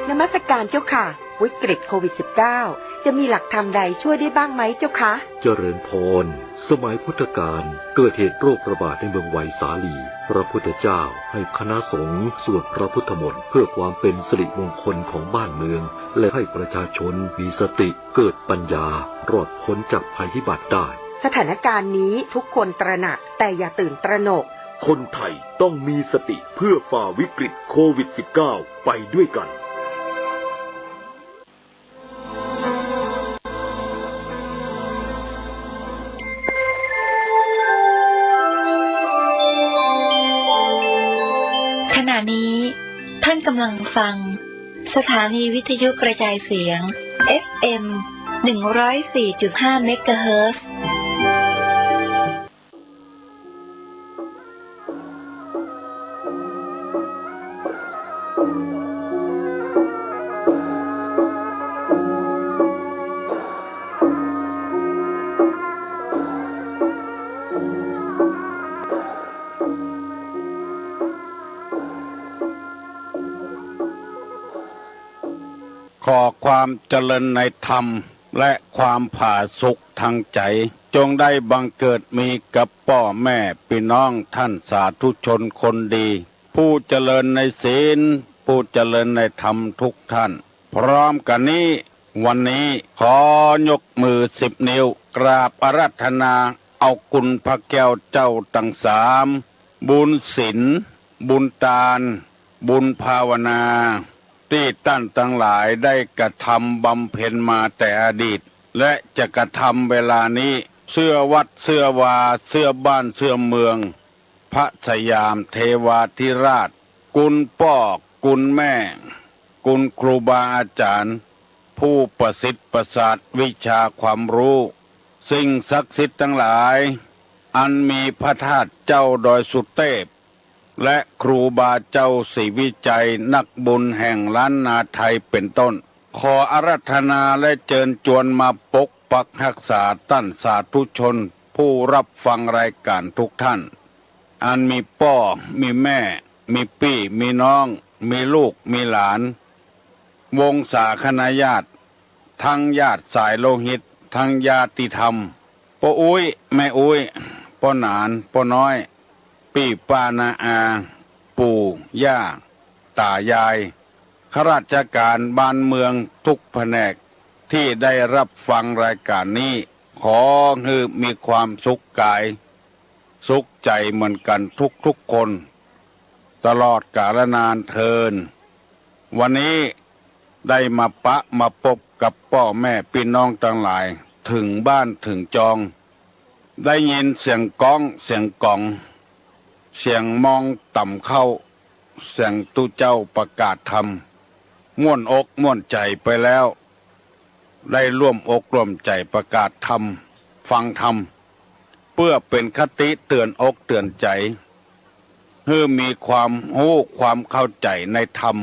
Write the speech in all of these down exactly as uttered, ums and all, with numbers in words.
นมัสการเจ้าค่ะ วิกฤตโควิดสิบเก้า จะมีหลักธรรมใดช่วยได้บ้างไหมเจ้าคะ เจริญพร สมัยพุทธกาลเกิดเหตุโรคระบาดในเมืองไวสาลี พระพุทธเจ้าให้คณะสงฆ์สวดพระพุทธมนต์เพื่อความเป็นสิริมงคลของบ้านเมือง และให้ประชาชนมีสติเกิดปัญญารอดพ้นจากภัยพิบัติได้ สถานการณ์นี้ทุกคนตระหนัก แต่อย่าตื่นตระหนก คนไทยต้องมีสติเพื่อฝ่าวิกฤตโควิดสิบเก้า ไปด้วยกัน ขณะนี้ท่านกำลังฟังสถานีวิทยุกระจายเสียง เอฟเอ็ม หนึ่งร้อยสี่จุดห้า เมกะเฮิรตซ์ ขอความเจริญในธรรม และความผาสุกทางใจ๋ จงได้บังเกิดมีกับป้อแม่ปี้น้องท่านสาธุชนคนดี ผู้เจริญในศีล ผู้เจริญในธรรมทุกท่าน พร้อมกั๋นนี้ วันนี้ขอยกมือสิบนิ้ว กราบอาราธนาเอาคุณพระแก้วเจ้าตังสาม บุญศีล บุญตาน บุญภาวนา ตี้ต้านตังหลายได้กระทำบำเพ็ญมาแต่อดีต และจะกระทำเวลานี้ เสื้อวัดเสื้อวา เสื้อบ้านเสื้อเมือง พระสยามเทวาธิราช คุณป้อ คุณแม่ คุณครูบาอาจ๋ารย์ ผู้ประสิทธิ์ประสาทวิชาความรู้ สิ่งศักดิ์สิทธิ์ตังหลาย อันมีพระธาตุเจ้าดอยสุเตพ และครูบาเจ้าศรีวิชัย นักบุญแห่งล้านนาไทยเป๋นต้น ขออาราธนาและเจิญจวนมาปกปักฮักษาต้านสาธุชนผู้รับฟังรายก๋านทุกท่าน อันมีป้อ มีแม่ มีปี้ มีน้อง มีลูก มีหลาน วงศาคณาญาติ ทั้งญาติสายโลหิต ทั้งญาติธรรม ป้ออุ๊ย แม่อุ๊ย ป้อหนาน ป้อน้อย ปี้ป้าน้าอา ปู่ย่า ต๋ายาย ข้าราชก๋านบ้านเมืองทุกแผนก ตี้ได้รับฟังรายก๋านนี้ ขอหื้อมีความสุขก๋าย สุขใจ๋เหมือนกั๋นทุกๆ คน ตลอดกาลนานเทอญ วันนี้ได้มาปะมาปบกับป้อแม่ปี้น้องตังหลาย เถิงบ้านเถิงจอง ได้ยินเสียงก๊องเสียงก๋อง เสียงมองต่ำเข้า เสียงตุ๊เจ้าประกาศธรรม ม่วนอกม่วนใจ๋ไปแล้ว ได้ร่วมอกร่วมใจ๋ประกาศธรรม ฟังธรรม เปื้อเป๋นคติเตื๋อนอกเตื๋อนใจ๋ หื้อมีความฮู้ความเข้าใจ๋ในธรรม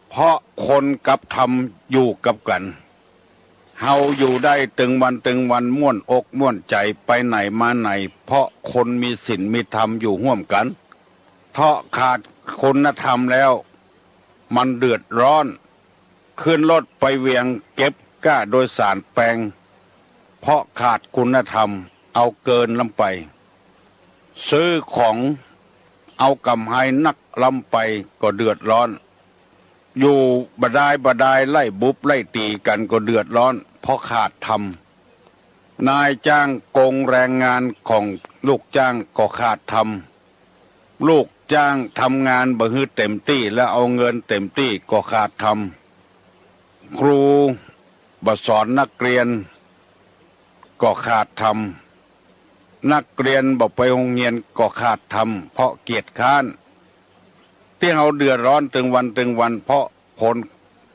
เพราะคนกับธรรมอยู่กับกั๋น เฮาอยู่ได้ตึงวันตึงวันม่วนอกม่วนใจ๋ไปไหนมาไหน เพราะคนมีศีลมีธรรมอยู่ฮ่วมกั๋น เถาะขาดคุณธรรมแล้ว มันเดือดร้อน ขึ้นรถไปเวียงเก็บก้าโดยสารแปง เพราะขาดคุณธรรม เอาเกินล้ำไป ซื้อของเอาก๋ำไรนักล้ำไปก็เดือดร้อน อยู่บ่ดายบ่ดายไล่บุบไล่ตี๋กั๋นก็เดือดร้อน เพราะขาดธรรม นายจ้างโกงแรงงานของลูกจ้างก็ขาดธรรม ลูกจ้างทำงานบ่หื้อเต๋มตี้และเอาเงินเต๋มตี้ก็ขาดธรรม ครูบ่สอนนักเรียนก็ขาดธรรม นักเรียนบ่ไปโฮงเฮียนก็ขาดธรรม เพราะเกียจคร้าน ตี้เฮาเดือดร้อนตึงวันตึงวัน เพราะคน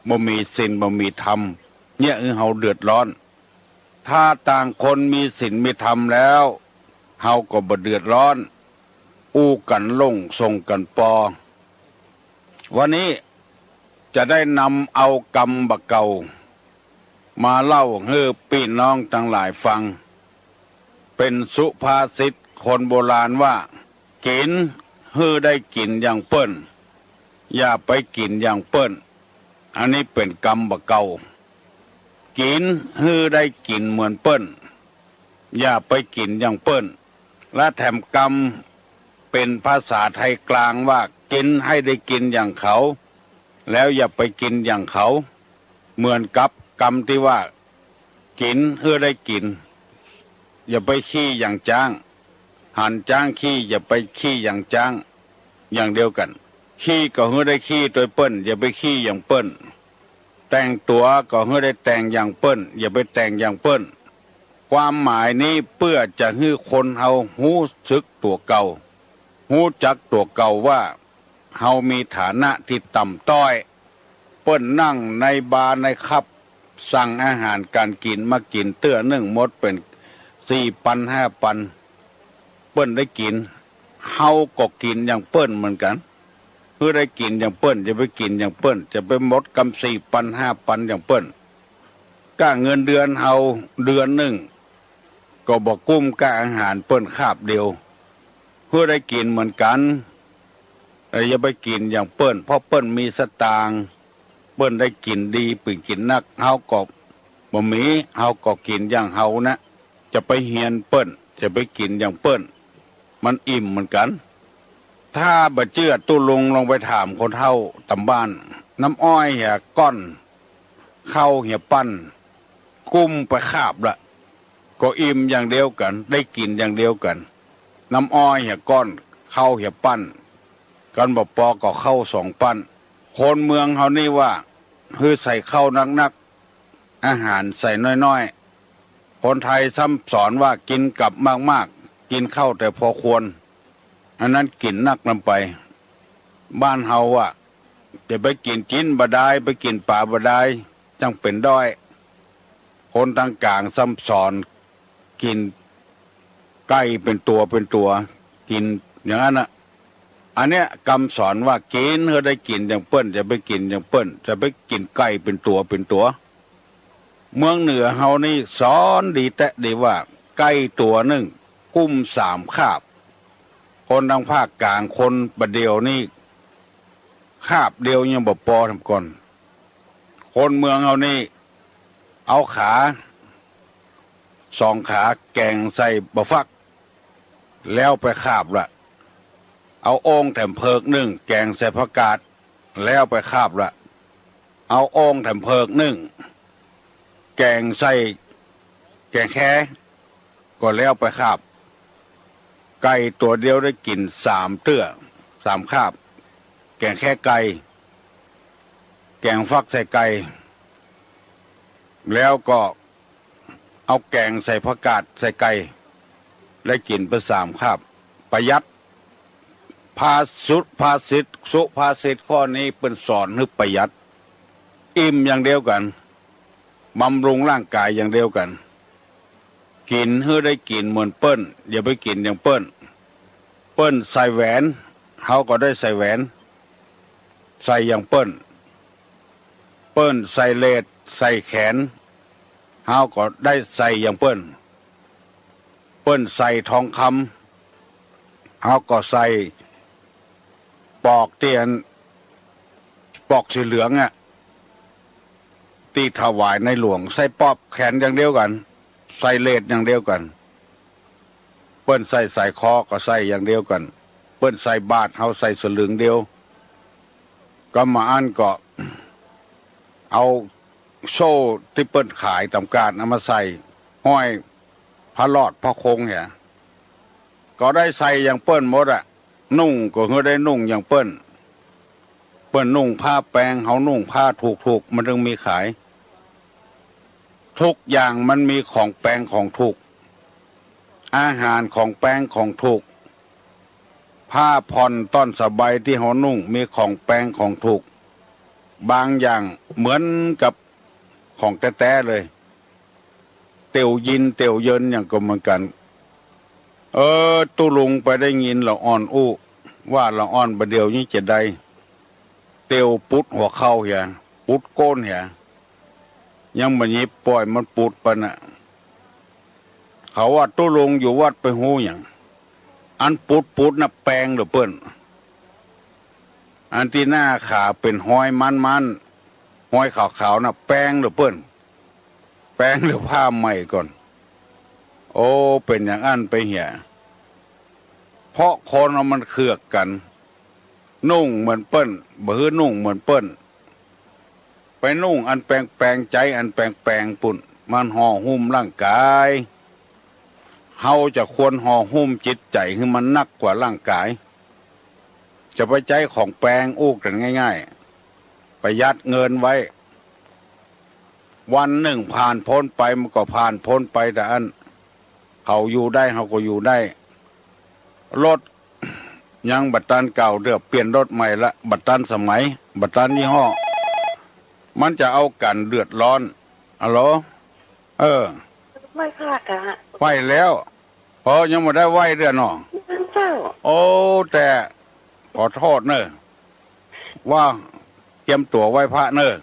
บ่มีศีลบ่มีธรรม เนี่ยหื้อเฮาเดือดร้อน ถ้าต่างคนมีศีลมีธรรมแล้ว เฮาก็บ่เดือดร้อน อู้กั๋นลงส่งกั๋นปอ วันนี้จะได้นำเอากำบ่าเก่า มาเล่าหื้อปี้น้องตังหลายฟัง เป๋นสุภาษิตคนโบราณว่า กิ๋นหื้อได้กิ๋นอย่างเปิ้น อย่าไปกิ๋นอย่างเปิ้น อันนี้เป๋นกำบ่าเก่า กิ๋นหื้อได้กิ๋นเหมือนเปิ้น อย่าไปกิ๋นอย่างเปิ้น และแถมกำเป๋นภาษาไทยกลางว่า กิ๋นหื้อได้กิ๋นอย่างเขา แล้วอย่าไปกิ๋นอย่างเขา เหมือนกับกำตี้ว่า กิ๋นหื้อได้กิ๋น อย่าไปขี้อย่างจ๊าง หันจ๊างขี้ อย่าไปขี้อย่างจ๊าง อย่างเดียวกั๋น ขี้ก็หื้อได้ขี้ตวยเปิ้น อย่าไปขี้อย่างเปิ้น แต่งตั๋วก็หื้อได้แต่งอย่างเปิ้น อย่าไปแต่งอย่างเปิ้น ความหมายนี้เปื้อจะหื้อคนเฮาฮู้สึกตั๋วเก่า ฮู้จักตั๋วเก่าว่า เฮามีฐานะตี้ต่ำต้อย เปิ้นนั่งในบาร์ในผับ สั่งอาหารก๋านกิ๋นมากิ๋นเตื้อนึ่งหมดเป๋นสี่ปันห้าปัน เปิ้นได้กิ๋น เฮาก็กิ๋นอย่างเปิ้นเหมือนกั๋น หื้อได้กิ๋นอย่างเปิ้น อย่าไปกิ๋นอย่างเปิ้น จะไปหมดกำสี่ปันห้าปันอย่างเปิ้น ก้าเงินเดือนเฮาเดือนนึ่ง ก็บ่กุ้มก้าอาหารเปิ้นคาบเดียว หื้อได้กิ๋นเหมือนกั๋น แต่อย่าไปกิ๋นอย่างเปิ้น เพราะเปิ้นมีสตางค์ เปิ้นได้กิ๋นดี เปิ้นกิ๋นนัก เฮาก็บ่มี เฮาก็กิ๋นอย่างเฮานะ จะไปเฮียนเปิ้น จะไปกิ๋นอย่างเปิ้น มันอิ่มเหมือนกั๋น ถ้าบ่เจื้อตุ๊ลุงลองไปถามคนเฒ่าต๋ามบ้าน น้ำอ้อยเหียก้อน ข้าวเหียปั้น กุ้มไปคาบละ ก็อิ่มอย่างเดียวกั๋น ได้กิ๋นอย่างเดียวกั๋น น้ำอ้อยเหียก้อน ข้าวเหียปั้น กันบ่ปอก็ข้าวสองปั้น คนเมืองเฮานี่ว่า หื้อใส่ข้าวนักๆ อาหารใส่น้อยๆ คนไทยซ้ำสอนว่ากิ๋นกับมากๆ กิ๋นข้าวแต่พอควร อันนั้นกิ๋นนักนำไป บ้านเฮาว่า จะไปกิ๋นจิ๊นบ่ดาย ไปกิ๋นป๋าบ่ดาย จั้งเป๋นด้อย คนตางก๋างซ้ำสอนกิ๋นไก่เป๋นตั๋วเป๋นตั๋ว กิ๋นอย่างนั้นน่ะ อันเนี้ยกำสอนว่ากิ๋นหื้อได้กิ๋นอย่างเปิ้น อย่าไปกิ๋นอย่างเปิ้น อย่าไปกิ๋นไก่เป๋นตั๋วเป๋นตั๋ว เมืองเหนือเฮานี่สอนดีแต๊ดีว่า ไก่ตั๋วนึ่ง กุ้มสามคาบ คนตางภาคก๋างคนบ่าเดี่ยวนี่ คาบเดียวยังบ่ปอแถมก่อน คนเมืองเฮานี่ เอาขาสองขาแก๋งใส่บ่าฟัก แล้วไปคาบละ เอาโอ่งแถมเผิกนึ่ง แก๋งใส่ผักกาด แล้วไปคาบละ เอาโอ่งแถมเผิกนึ่ง แก๋งใส่แก๋งแค ก็แล้วไปคาบ ไก่ตั๋วเดียวได้กิ๋นสามเตื้อ สามคาบ แก๋งแคไก่ แก๋งฟักใส่ไก่ แล้วก็เอาแก๋งใส่ผักกาดใส่ไก่ ได้กิ๋นไปสามคาบ ประหยัด ภาสุภาษิต สุภาษิตข้อนี้เปิ้นสอนหื้อประหยัด อิ่มอย่างเดียวกั๋น บำรุงร่างก๋ายอย่างเดียวกั๋น กิ๋นหื้อได้กิ๋นเหมือนเปิ้น อย่าไปกิ๋นอย่างเปิ้น เปิ้นใส่แหวน เฮาก็ได้ใส่แหวน ใส่อย่างเปิ้น เปิ้นใส่เลส ใส่แขน เฮาก็ได้ใส่อย่างเปิ้น เปิ้นใส่ทองคำ เฮาก็ใส่ปอกตี้อัน ปอกสีเหลืองอะ ตี้ถวายในหลวง ใส่ปอกแขนอย่างเดียวกั๋น ใส่เลสอย่างเดียวกั๋น เปิ้นใส่สร้อยคอก็ใส่อย่างเดียวกั๋น เปิ้นใส่บาตร เฮาใส่สลึงเดียว ก็มาอั้นก็ เอาโซ่ตี้เปิ้นขายต๋ามก๋าดเอามาใส่ ห้อยพระรอดพระคงเหีย ก็ได้ใส่อย่างเปิ้นหมดอะ นุ่งก็หื้อได้นุ่งอย่างเปิ้น เปิ้นนุ่งผ้าแปง เฮานุ่งผ้าถูกๆ มันจึงมีขาย ทุกอย่างมันมีของแปงของถูก อาหารของแปงของถูก ผ้าผ่อนต้อนสบายตี้เฮานุ่งมีของแปงของถูก บางอย่างเหมือนกับของแต๊ๆ เลย เตียวยินเตียวเยินอย่างก็เหมือนกั๋น เออ ตุ๊ลุงไปได้ยินละอ่อนอู้ ว่าละอ่อนบ่าเดี่ยวนี้จะได้ เตียวปุดหัวเข่าเหีย ปุดโก้นเหีย ยังบ่หยิบป่อยมันปุดไปน่ะ เขาว่าตุ๊ลุงอยู่วัดไปฮู้หยัง อันปุดๆ น่ะแปงเหรอเปิ้น อันตี้หน้าขาเป๋นฮอยมันๆ ฮอยขาวๆ น่ะ แปงหรือเปิ้น แปงหรือผ้าใหม่ก่อน โอ้ เป๋นอย่างอั้นไปเหีย เพราะคนเฮามันเคือกกั๋น นุ่งเหมือนเปิ้น บ่หื้อนุ่งเหมือนเปิ้น ไปนุ่งอันแปงๆ ใจ๊อันแปงๆ ปุ้น มันห่อหุ้มร่างก๋าย เฮาจะควรห่อหุ้มจิตใจ๋หื้อมันนักกว่าร่างก๋าย จะไปใจ๊ของแปงอู้กั๋นง่ายๆ ประหยัดเงินไว้ วันนึ่งผ่านป๊นไปมันก็ผ่านป๊นไปเต้าอั้น เขาอยู่ได้เฮาก็อยู่ได้ รถยังบ่ตันเก่าเตื้อ เปลี่ยนรถใหม่ละ บ่ตันสมัย บ่ตันยี่ห้อ มันจะเอากั๋นเดือดร้อน อะโหล เออ ไหว้พระกะ ไหว้แล้ว เออ ยังบ่ได้ไหว้เตื้อเนาะ ยังเจ้า โอ้ แต่ขอโต้ษเน่อ ว่าเตรียมตั๋วไหว้พระเน่อ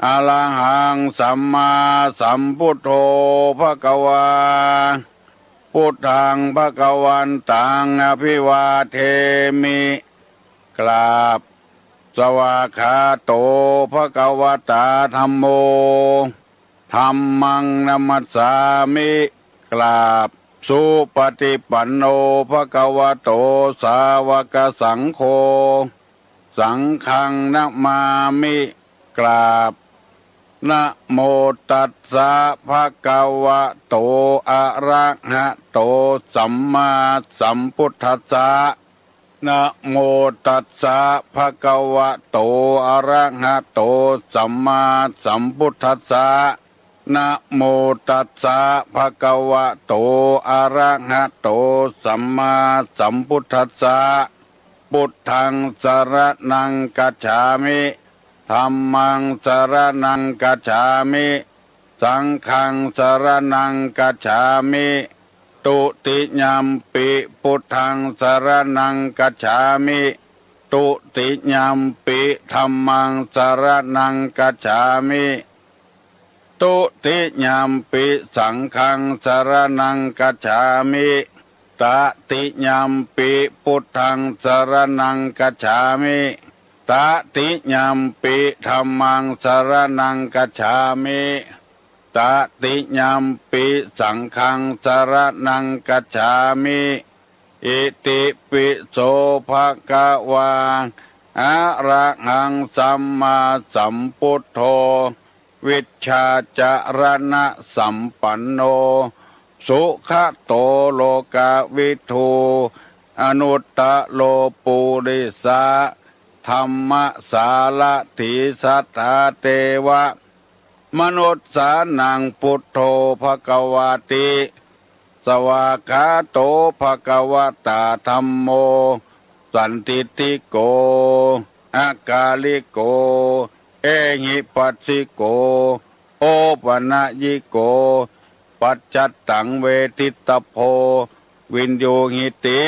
อะระหังสัมมาสัมพุทโธภะคะวา พุทธังภะคะวันตังอะภิวาเทมิ กราบ สวากขาโตภะคะวะตาธัมโม ธัมมังนะมัสสามิ กราบ สุปฏิปันโนภะคะวะโตสาวกสังโฆ สังฆังนะมามิ กราบ นะโมตัสสะภะคะวะโตอะระหะโตสัมมาสัมพุทธัสสะ นะโมตัสสะภะคะวะโตอะระหะโตสัมมาสัมพุทธัสสะ นะโมตัสสะภะคะวะโตอะระหะโตสัมมาสัมพุทธัสสะ พุทธังสะระณังคัจฉามิ ธัมมังสะระณังคัจฉามิ สังฆังสะระณังคัจฉามิ ตุติยัมปิพุทธังสะระณังคัจฉามิ ตุติยัมปิธัมมังสะระณังคัจฉามิ ตุติยัมปิสังฆังสะระณังคัจฉามิ ตติยัมปิพุทธังสะระณังคัจฉามิ ตติยัมปิธัมมังสะระณังคัจฉามิ ตติยัมปิสังฆังสะระณังคัจฉามิ อิติปิโสภะคะวา อะระหังสัมมาสัมพุทโธ วิชชาจะระณะสัมปันโน สุขะโตโลกะวิทู อนุตตะโรปุริสะธัมมะสารถี สัทธาเตวะมนุสสานัง พุทโธภะคะวาติ สวากขาโตภะคะวะตาธัมโม สันทิฏฐิโก อะกาลิโก เอหิปัสสิโก โอปะนะยิโก ปัจจัตตังเวทิตะโพ วิญญูหิติ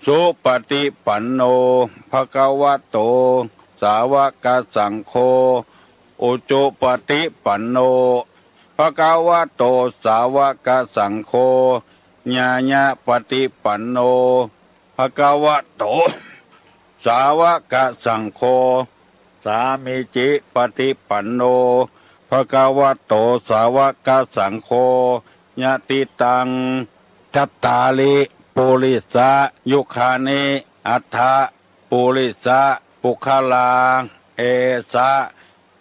สุปฏิปันโนภะคะวะโต สาวกสังโฆ อุจุปฏิปันโนภะคะวะโต สาวกสังโฆ ญาญาปฏิปันโนภะคะวะโต สาวกสังโฆ สามีจิปฏิปันโนภะคะวะโต สาวกสังโฆ ยะติตัง จัตตาริ ปุริสะยุคานิ อัฏฐะ ปุริสะปุคคลา เอสะ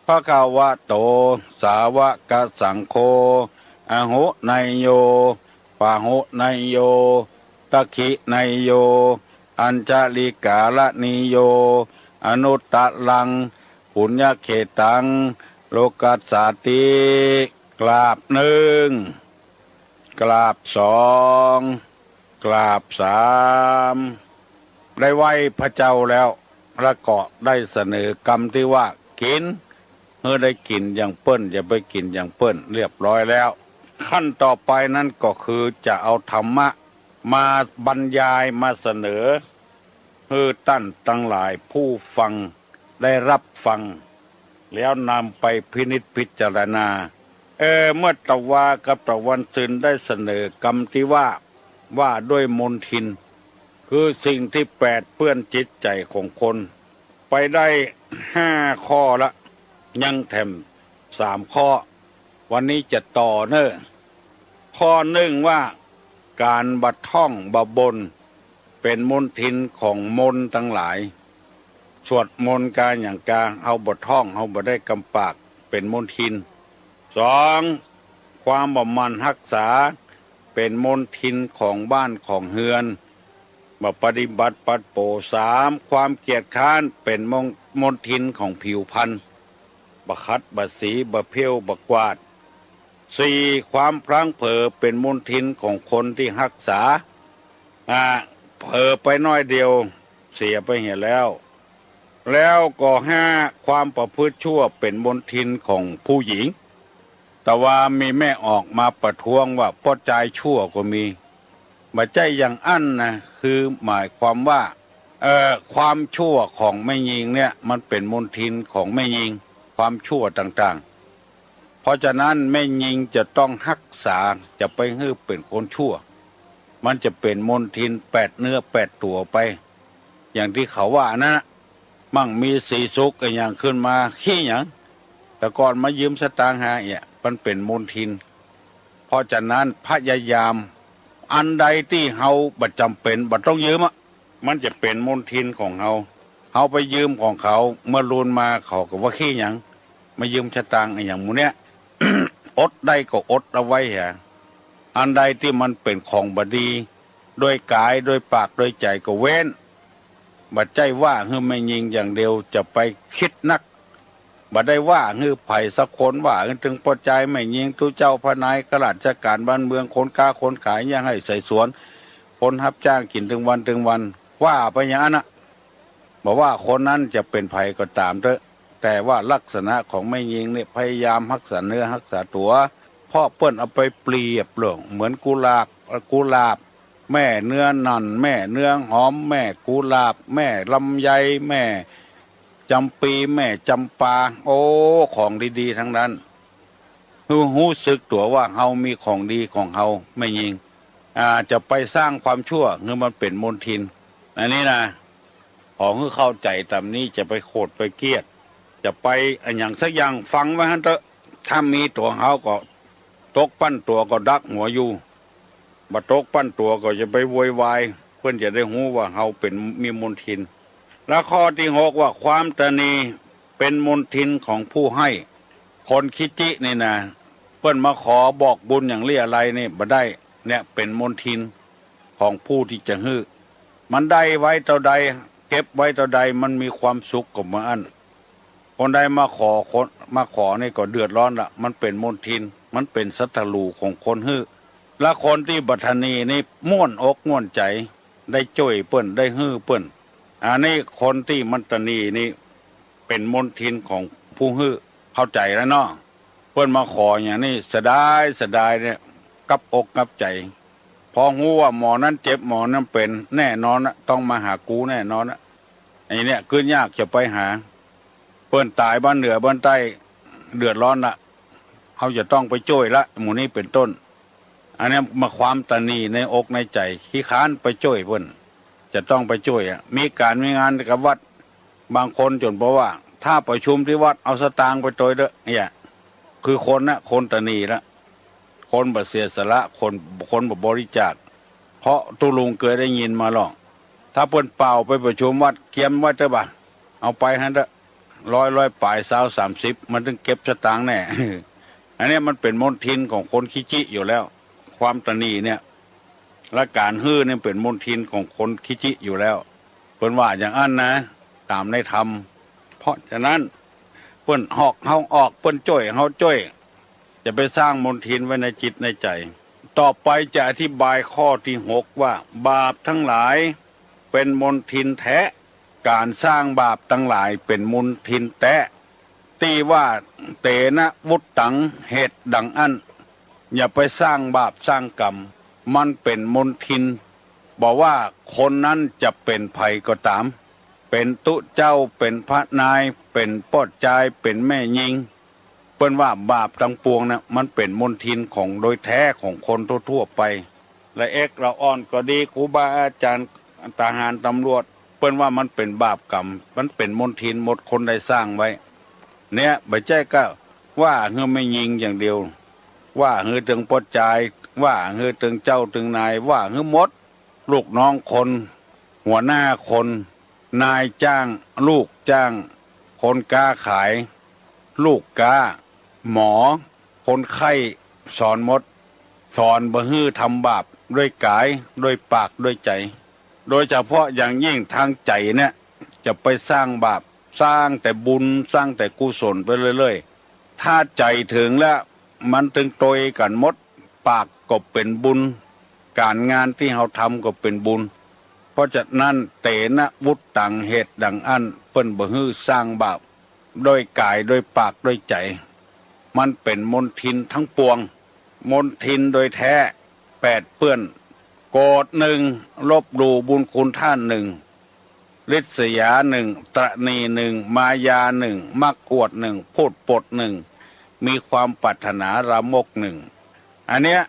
ภะคะวะโต สาวกสังโฆ อะหุเนยโย ปะหุเนยโย ตักขิเนยโย อัญชะลิกาละนีโย อนุตตะรัง ปุญญะเขตัง โลกัสสาติ กราบหนึ่ง กราบสอง กราบสาม ได้ไหว้พระเจ้าแล้ว แล้วก็ได้เสนอกำตี้ว่า กิ๋น หื้อได้กิ๋นอย่างเปิ้น อย่าไปกิ๋นอย่างเปิ้น เรียบร้อยแล้ว ขั้นต่อไปนั้นก็คือจะเอาธรรมะมาบรรยาย มาเสนอ หื้อต้านตังหลายผู้ฟังได้ฮับฟัง แล้วนำไปพินิจพิจารณา เออ เมื่อตะวากับตะวันซืนได้เสนอกำตี้ว่า ว่าด้วยมลทิน คือสิ่งที่แปดเปื้อนจิตใจ๋ของคน ไปได้ ห้าข้อละ ยังแถมสามข้อ วันนี้จะต่อเน่อ ข้อนึ่งว่า ก๋านบ่ท่องบ่บ่น เป๋นมลทินของมนตังหลาย สวดมนต์กาหยังกา เฮาบ่ท่อง เฮาบ่ได้กำปาก เป๋นมลทิน สอง ความบ่หมั่นฮักษา เป๋นมลทินของบ้านของเฮือน บ่ปฏิบัติปัดโป๋ สาม ความเกียจคร้าน เป๋นมล มลทินของผิวพรรณ บ่ขัด บ่สี บ่เผี้ยว บ่กวาด สี่ ความพลั้งเผลอ เป๋นมลทินของคนตี้ฮักษา อ่า เผลอไปน้อยเดียว เสียไปเหียแล้ว แล้วก็ห้า ความประพฤติชั่ว เป๋นมลทินของผู้หญิง แต่ว่ามีแม่ออกมาประท้วงว่าป้อจายชั่วก็มี บ่ใจ้อย่างอั้นนะ คือหมายความว่า เอ่อ ความชั่วของแม่ญิงเนี่ย มันเป๋นมลทินของแม่ญิง ความชั่วต่างๆ เพราะฉะนั้นแม่ญิงจะต้องฮักษา จะไปหื้อเป๋นคนชั่ว มันจะเป๋นมลทินแปดเนื้อแปดตั๋วไป อย่างตี้เขาว่านั้นนะ มั่งมีสีสุขอะหยังขึ้นมา ขี้หยัง แต่ก่อนมายืมสตางค์หาเอี่ย มันเป๋นมลทิน เพราะฉะนั้นพยายาม อันใดตี้เฮาบ่จ๋ำเป๋น บ่ต้องยืมอะ มันจะเป๋นมลทินของเฮา เฮาไปยืมของเขา เมื่อลูนมาเขาก็ว่าขี้หยัง มายืมสตางค์อะหยังหมู่เนี้ย อดได้ก็อดเอาไว้เหีย อันใดตี้มันเป๋นของบ่ดี โดยก๋าย โดยปาก โดยใจ๋ก็เว้น บ่ใจ้ว่าหื้อแม่ญิงอย่างเดียว จะไปกึ๊ดนัก บ่ได้ว่าหื้อใผสักคน ว่าหื้อเถิงป้อจายแม่ญิง ตุ๊เจ้าพระนาย ข้าราชก๋านบ้านเมือง คนก๊าคนขาย เยียะไฮ่ไถสวน คนฮับจ้างกิ๋นเถิงวันเถิงวัน ว่าไปอย่างอั้นนะ บ่ว่าคนนั้นจะเป๋นใผก็ต๋ามเต๊อะ แต่ว่าลักษณะของแม่ญิงเนี่ยพยายามฮักษาเนื้อฮักษาตั๋ว เพราะเปิ้นเอาไปเปรียบเรื่องเหมือนกุหลาบ กุหลาบ แม่เนื้อหน่อน แม่เนื้อหอม แม่กุหลาบ แม่ลำไย แม่จ๋ำปี แม่จ๋ำปา โอ้ ของดีๆ ทั้งนั้น ฮู้ ฮู้สึกตั๋วว่าเฮามีของดีของเฮา แม่ญิง อ่า จะไปสร้างความชั่วหื้อมันเป๋นมลทิน อันนี้นะ ขอหื้อเข้าใจ๋ต๋ามนี้ จะไปโขดไปเกลียด จะไปอะหยังสักอย่าง ฟังไว้หั้นเต๊อะ ถ้ามีตั๋วเฮาก็ ตกปั้นตั๋วก็ดักหัวอยู่ บ่ตกปั้นตั๋วก็จะไปโวยวาย เปิ้นจะได้ฮู้ว่าเฮาเป๋น มีมลทิน และข้อตี้หกว่า ความตระหนี่เป๋นมลทินของผู้ให้ คนขี้จินี่นะ เปิ้นมาขอบอกบุญอย่างเลี้ยอะไรนี่บ่ได้ เนี่ยเป๋นมลทินของผู้ตี้จะหื้อ มันได้ไว้เต้าใด เก็บไว้เต้าใด มันมีความสุขกับมันอั้น คนใดมาขอ คน มาขอนี่ก็เดือดร้อนละ มันเป๋นมลทิน มันเป๋นศัตรูของคนหื้อ และคนตี้บ่ตระหนี่นี่ม่วนอกม่วนใจ๋ ได้จ้วยเปิ้น ได้หื้อเปิ้น อันนี้คนตี้มันตระหนี่นี่เป๋นมลทินของผู้หื้อ เข้าใจ๋แล้วเนาะ เปิ้นมาขออย่างนี้ เสียดาย เสียดายเนี่ย กับอกกับใจ๋ พอฮู้ว่าหมอนั้นเจ็บ หมอนั้นเป๋น แน่นอนนะ ต้องมาหากูแน่นอนนะ ไอ้เนี่ย กึ๊ดยากจะไปหา เปิ้นต๋ายบ้านเหนือบ้านใต้ เดือดร้อนละ เฮาจะต้องไปจ้วยละ หมู่นี้เป๋นต้น อันเนี้ยมาความตระหนี่ในอกในใจ๋ ขี้ค้านไปจ้วยเปิ้น จะต้องไปจ้วยอะ มีก๋านมีงานกับวัด บางคนจ๋นบอกว่า ถ้าประชุมตี้วัดเอาสตางค์ไปตวยเต๊อะ เนี่ย คือคนนะ คนตระหนี่ละ คนบ่เสียสละ คน คนบ่บริจาค เพราะตุ๊ลุงเกยได้ยินมาลอ ถ้าเปิ้นเป่าไปประชุมวัด เกียมไว้เต๊อะบ่า เอาไปหั้นเต๊อะ ร้อย ร้อยป๋าย ซาว สามสิบ มันเถิงเก็บสตางค์แน่ อันเนี้ยมันเป๋นมลทินของคนขี้จิอยู่แล้ว ความตระหนี่เนี่ย และก๋านหื้อเนี่ยเป๋นมลทินของคนขี้จิอยู่แล้ว เปิ้นว่าอย่างอั้นนะ ต๋ามในธรรม เพราะฉะนั้น เปิ้นหอกเฮาออก เปิ้นจ้วยเฮาจ้วย จะไปสร้างมลทินไว้ในจิตในใจ๋ ต่อไปจะอธิบายข้อตี้หกว่า บาปตังหลายเป๋นมลทินแต๊ ก๋านสร้างบาปตังหลายเป๋นมลทินแต๊ ตี้ว่า เตนะ วุตตัง เหตุดังอั้น อย่าไปสร้างบาปสร้างกรรม มันเป๋นมลทิน บ่ว่าคนนั้นจะเป๋นใผก็ต๋าม เป๋นตุ๊เจ้า เป๋นพระนาย เป๋นป้อจาย เป๋นแม่ญิง เปิ้นว่าบาปตังปวงนะ มันเป๋นมลทินของโดยแต๊ของคนทั่วๆ ไป ละเอกละอ่อนก็ดี ครูบาอาจ๋ารย์ ทหาร ตำรวจ เปิ้นว่ามันเป๋นบาปกรรม มันเป๋นมลทินหมด คนใดสร้างไว้ เนี่ย บ่ใจ้ก้าว่าหื้อแม่ญิงอย่างเดียว ว่าหื้อเถิงป้อจาย ว่าหื้อเถิงเจ้าเถิงนาย ว่าหื้อหมด ลูกน้องคน หัวหน้าคน นายจ้าง ลูกจ้าง คนก๊าขาย ลูกก๊า หมอ คนไข้ สอนหมด สอนบ่หื้อทำบาป ด้วยก๋าย ด้วยปาก ด้วยใจ๋ โดยเฉพาะอย่างยิ่งตางใจ๋เนี่ย จะไปสร้างบาป สร้างแต่บุญ สร้างแต่กุศลไปเรื่อยๆ ถ้าใจ๋เถิงแล้ว มันเถิงตวยกั๋นหมด ปากก็เป๋นบุญ ก๋านงานตี้เฮาทำก็เป๋นบุญ เพราะฉะนั้น เตนะ วุตตัง เหตุดังอั้น เปิ้นบ่หื้อสร้างบาป ด้วยก๋าย ด้วยปาก ด้วยใจ๋ มันเป๋นมลทินทั้งปวง มลทินโดยแท้ แปดเปื้อน โกรธหนึ่ง ลบหลู่บุญคุณท่านหนึ่ง ริษยาหนึ่ง ตระหนี่หนึ่ง มายาหนึ่ง มักอวดหนึ่ง พูดปดหนึ่ง มีความปรารถนาลามกหนึ่ง อันเนี้ย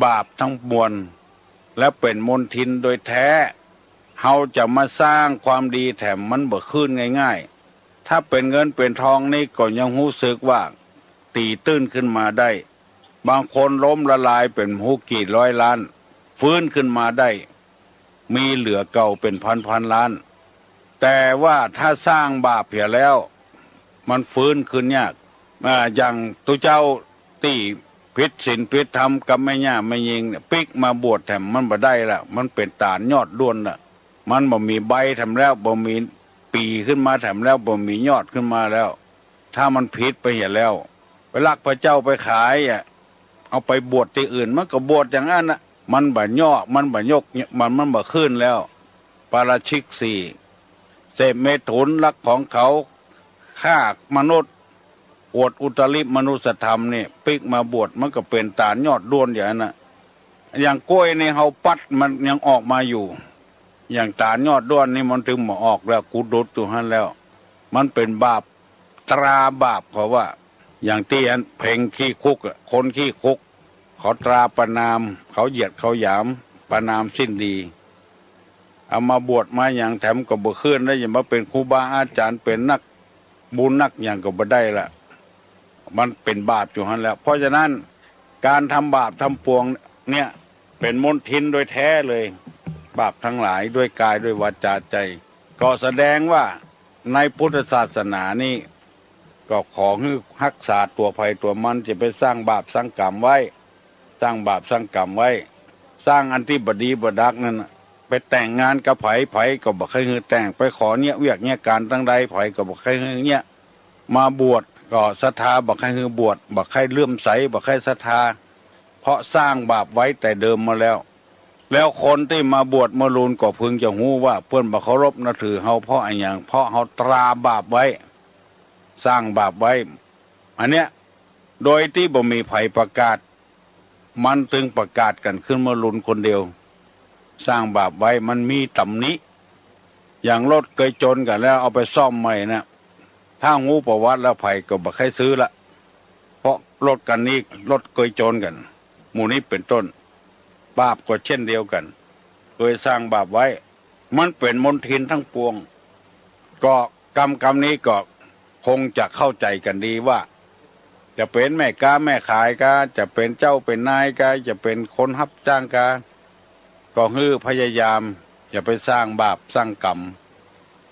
บาปทั้งมวล และเป๋นมลทินโดยแท้ เฮาจะมาสร้างความดีแถมมันบ่ขึ้นง่ายๆ ถ้าเป๋นเงินเป๋นทองนี่ก็ยังฮู้สึกว่า ตี๋ตื้นขึ้นมาได้ บางคนล้มละลายเป๋นฮู้กี่ร้อยล้าน ฟื้นขึ้นมาได้ มีเหลือเก่าเป๋นพันๆ ล้าน แต่ว่าถ้าสร้างบาปเหียแล้ว มันฟื้นคืนยาก อ่า อย่างตุ๊เจ้าตี้ผิดศีลผิดธรรมกับแม่หญ้าแม่ญิงเนี่ย ปิ๊กมาบวชแถมมันบ่ได้ละ มันเป๋นต๋านยอดด้วนละ มันบ่มีใบแถมแล้ว บ่มีปี๋ขึ้นมาแถมแล้ว บ่มียอดขึ้นมาแล้ว ถ้ามันผิดไปเหียแล้ว ไปลักพระเจ้าไปขายอะ เอาไปบวชตี้อื่น มันก็บวชอย่างอั้นน่ะ มันบ่ยอด มันบ่ยก มัน มันบ่ขึ้นแล้ว ปาราชิกสี่ เสพเมถุน ลักของเขา ฆ่ามนุษย์ อวดอุตริมนุสธรรมนี่ ปิ๊กมาบวช มันก็เป๋นต๋านยอดด้วนอย่างอั้นน่ะ อย่างก๊วยนี่เฮาปัดมันยังออกมาอยู่ อย่างต๋านยอดด้วนนี่มันเถิงบ่ออกแล้ว กูดุดอยู่หั้นแล้ว มันเป๋นบาป ตราบาปเขาว่า อย่างตี้อันเพลงขี้คุกอะ คนขี้คุก เขาตราประณาม เขาเหยียดเขาหยาม ประณามสิ้นดี เอามาบวชมาหยังแถมก็บ่ขึ้น แล้วจะมาเป๋นครูบาอาจ๋ารย์ เป๋นนักบุญนักหยังก็บ่ได้ละ มันเป๋นบาปอยู่หั้นแล้ว เพราะฉะนั้น ก๋านทำบาปทำปวงเนี่ย เป๋นมลทินโดยแท้เลย บาปทั้งหลายด้วยกายด้วยวาจาใจ๋ ก็แสดงว่าในพุทธศาสนานี่ ก็ขอหื้อฮักษาตั๋วใผตั๋วมัน จะไปสร้างบาปสร้างกรรมไว้ สร้างบาปสร้างกรรมไว้ สร้างอันตี้บ่ดีบ่ดักนั่นน่ะ ไปแต่งงานกับใผ ใผก็บ่ใค่หื้อแต่ง ไปขอเยียะเวียกเยียะก๋านตังใด ใผก็บ่ใค่หื้อเยียะ มาบวชก็ศรัทธาบ่ใค่หื้อบวช บ่ใค่เลื่อมใส บ่ใค่ศรัทธา เพราะสร้างบาปไว้แต่เดิมมาแล้ว แล้วคนตี้มาบวชมาลุนก็พึงจะฮู้ว่าเปิ้นบ่เคารพนับถือเฮาเพราะอะหยัง เพราะเฮาตราบาปไว้ สร้างบาปไว้ อันเนี้ย โดยตี้บ่มีใผประกาศ มันเถิงประกาศกั๋นขึ้นมาลุนคนเดียว สร้างบาปไว้มันมีตำหนิ อย่างรถเกยจนกั๋นแล้วเอาไปซ่อมใหม่น่ะ ถ้าฮู้ประวัติแล้วใผก็บ่ใค่ซื้อละ เพราะรถคันนี้รถเกยจนกั๋น หมู่นี้เป๋นต้น บาปก็เช่นเดียวกั๋น เกยสร้างบาปไว้ มันเป๋นมลทินทั้งปวง ก็กำกำนี้ก็คงจะเข้าใจ๋กั๋นดีว่า จะเป๋นแม่ก๊าแม่ขายกา จะเป๋นเจ้าเป๋นนายกา จะเป๋นคนฮับจ้างกา ก็หื้อพยายามอย่าไปสร้างบาปสร้างกรรม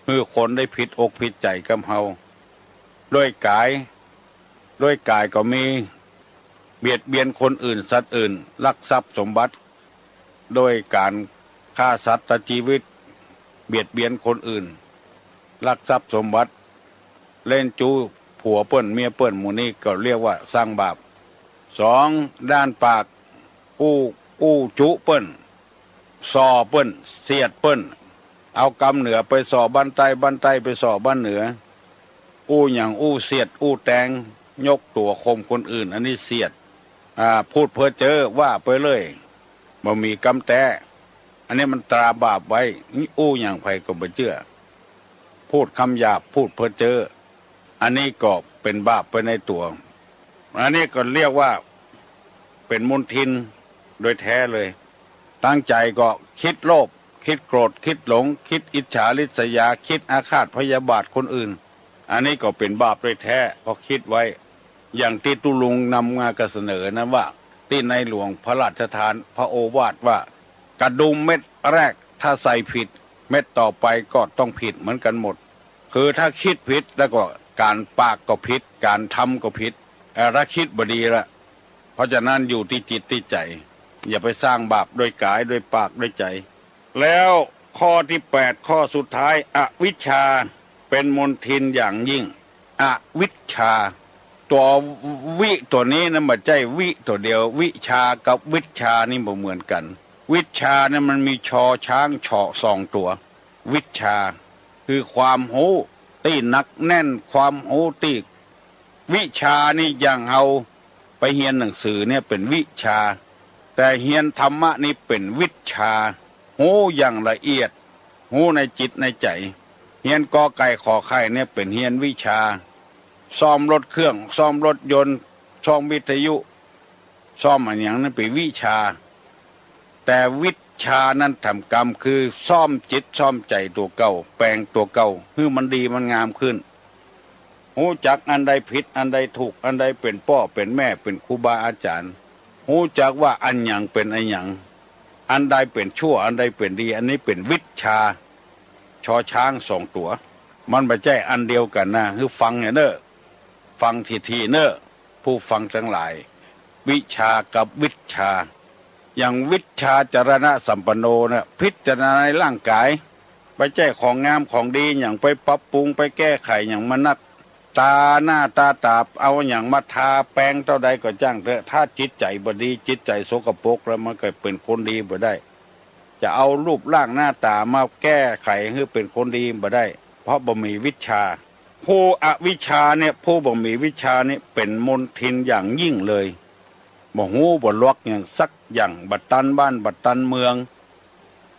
หื้อคนได้ผิดอกผิดใจ๋กับเฮา ด้วยก๋าย ด้วยก๋ายก็มี เบียดเบียนคนอื่นสัตว์อื่น ลักทรัพย์สมบัติ ด้วยก๋านฆ่าสัตว์ตัดจีวิต เบียดเบียนคนอื่น ลักทรัพย์สมบัติ เล่นจู้ผัวเปิ้นเมียเปิ้น หมู่นี้ก็เรียกว่าสร้างบาป สอง ด้านปาก อู้ อู้จุเปิ้น ส่อเปิ้น เสียดเปิ้น เอากำเหนือไปส่อบ้านใต้ บ้านใต้ไปส่อบ้านเหนือ อู้หยัง อู้เสียด อู้แตง ยกตั๋วข่มคนอื่น อันนี้เสียด อ่า พูดเพ้อเจ้อว่าไปเรื่อย บ่มีกำแต๊ อันนี้มันตราบาปไว้ อู้หยังใผก็บ่เจื้อ พูดกำหยาบ พูดเพ้อเจ้อ อันนี้ก็เป๋นบาปไปในตั๋ว อันนี้ก็เรียกว่าเป๋นมลทินโดยแท้เลย ตางใจ๋ก็คิดโลภ ก คิดโกรธ คิดหลง คิดอิจฉาริษยา คิดอาฆาตพยาบาทคนอื่น อันนี้ก็เป๋นบาปโดยแต๊ เพราะคิดไว้ อย่างตี้ตุ๊ลุงนำมาเสนอนั้นว่า ตี้ในหลวงพระราชทานพระโอวาทว่า กระดุมเม็ดแรกถ้าใส่ผิด เม็ดต่อไปก็ต้องผิดเหมือนกั๋นหมด คือถ้าคิดผิดแล้วก็ก๋านปากก็ผิด ก๋านทำก็ผิด เอ่อ ถ้าคิดบ่ดีละ เพราะฉะนั้นอยู่ตี้จิตตี้ใจ๋ อย่าไปสร้างบาปด้วยก๋าย ด้วยปาก ด้วยใจ๋ แล้วข้อตี้แปด ข้อสุดท้าย อวิชชาเป๋นมลทินอย่างยิ่ง อวิชชา ตั๋ววิตั๋วนี้นะ บ่ใจ้วิตั๋วเดียว วิชากับวิชชานี่บ่เหมือนกั๋น วิชชาเนี่ยมันมีชอช้างเฉาะสองตั๋ว วิชชา คือความฮู้ตี้หนักแน่น ความฮู้ตี้ วิชานี่อย่างเฮาไปเฮียนหนังสือเนี่ยเป๋นวิชา แต่เฮียนธรรมะนี่เป๋นวิชชา ฮู้อย่างละเอียด ฮู้ในจิตในใจ๋ เฮียนกอไก่ขอไข่เนี่ยเป๋นเฮียนวิชา ซ่อมรถเครื่อง ซ่อมรถยนต์ ซ่อมวิทยุ ซ่อมอะหยังนั้นเป๋นวิชา แต่วิชชานั้นทำก๋รรมคือซ่อมจิตซ่อมใจ๋ตั๋วเก่า แป๋งตั๋วเก่า หื้อมันดีมันงามขึ้น ฮู้จักอันใดผิด อันใดถูก อันใดเป๋นป้อเป๋นแม่ เป๋นครูบาอาจ๋ารย์ ฮู้จักว่าอะหยังเป๋นอะหยัง อันใดเป๋นชั่ว อันใดเป๋นดี อันนี้เป๋นวิชชา ชอช้างสองตั๋ว มันบ่ใจ้อันเดียวกั๋นนะ หื้อฟังเน่อ ฟังถี่ๆ เน่อ ผู้ฟังตังหลาย วิชากับวิชชา อย่างวิชชาจรณสัมปันโนเนี่ย พิจารณาในร่างก๋าย บ่ใจ้ของงามของดีหยัง ไปปรับปรุง ไปแก้ไขหยังมันนัก ต๋าหน้าต๋าต๋า เอาหยังมาทาแป๋งเต้าใดก็จ้างเต๊อะ ถ้าจิตใจ๋บ่ดี จิตใจ๋สกปรกแล้วมันก็เป๋นคนดีบ่ได้ จะเอารูปร่างหน้าต๋ามาแก้ไขหื้อเป๋นคนดีบ่ได้ เพราะบ่มีวิชชา ผู้อวิชชาเนี่ย ผู้บ่มีวิชชาเนี่ยเป๋นมลทินอย่างยิ่งเลย บ่ฮู้บ่ลัวหยังสักอย่าง บ่ตันบ้านบ่ตันเมือง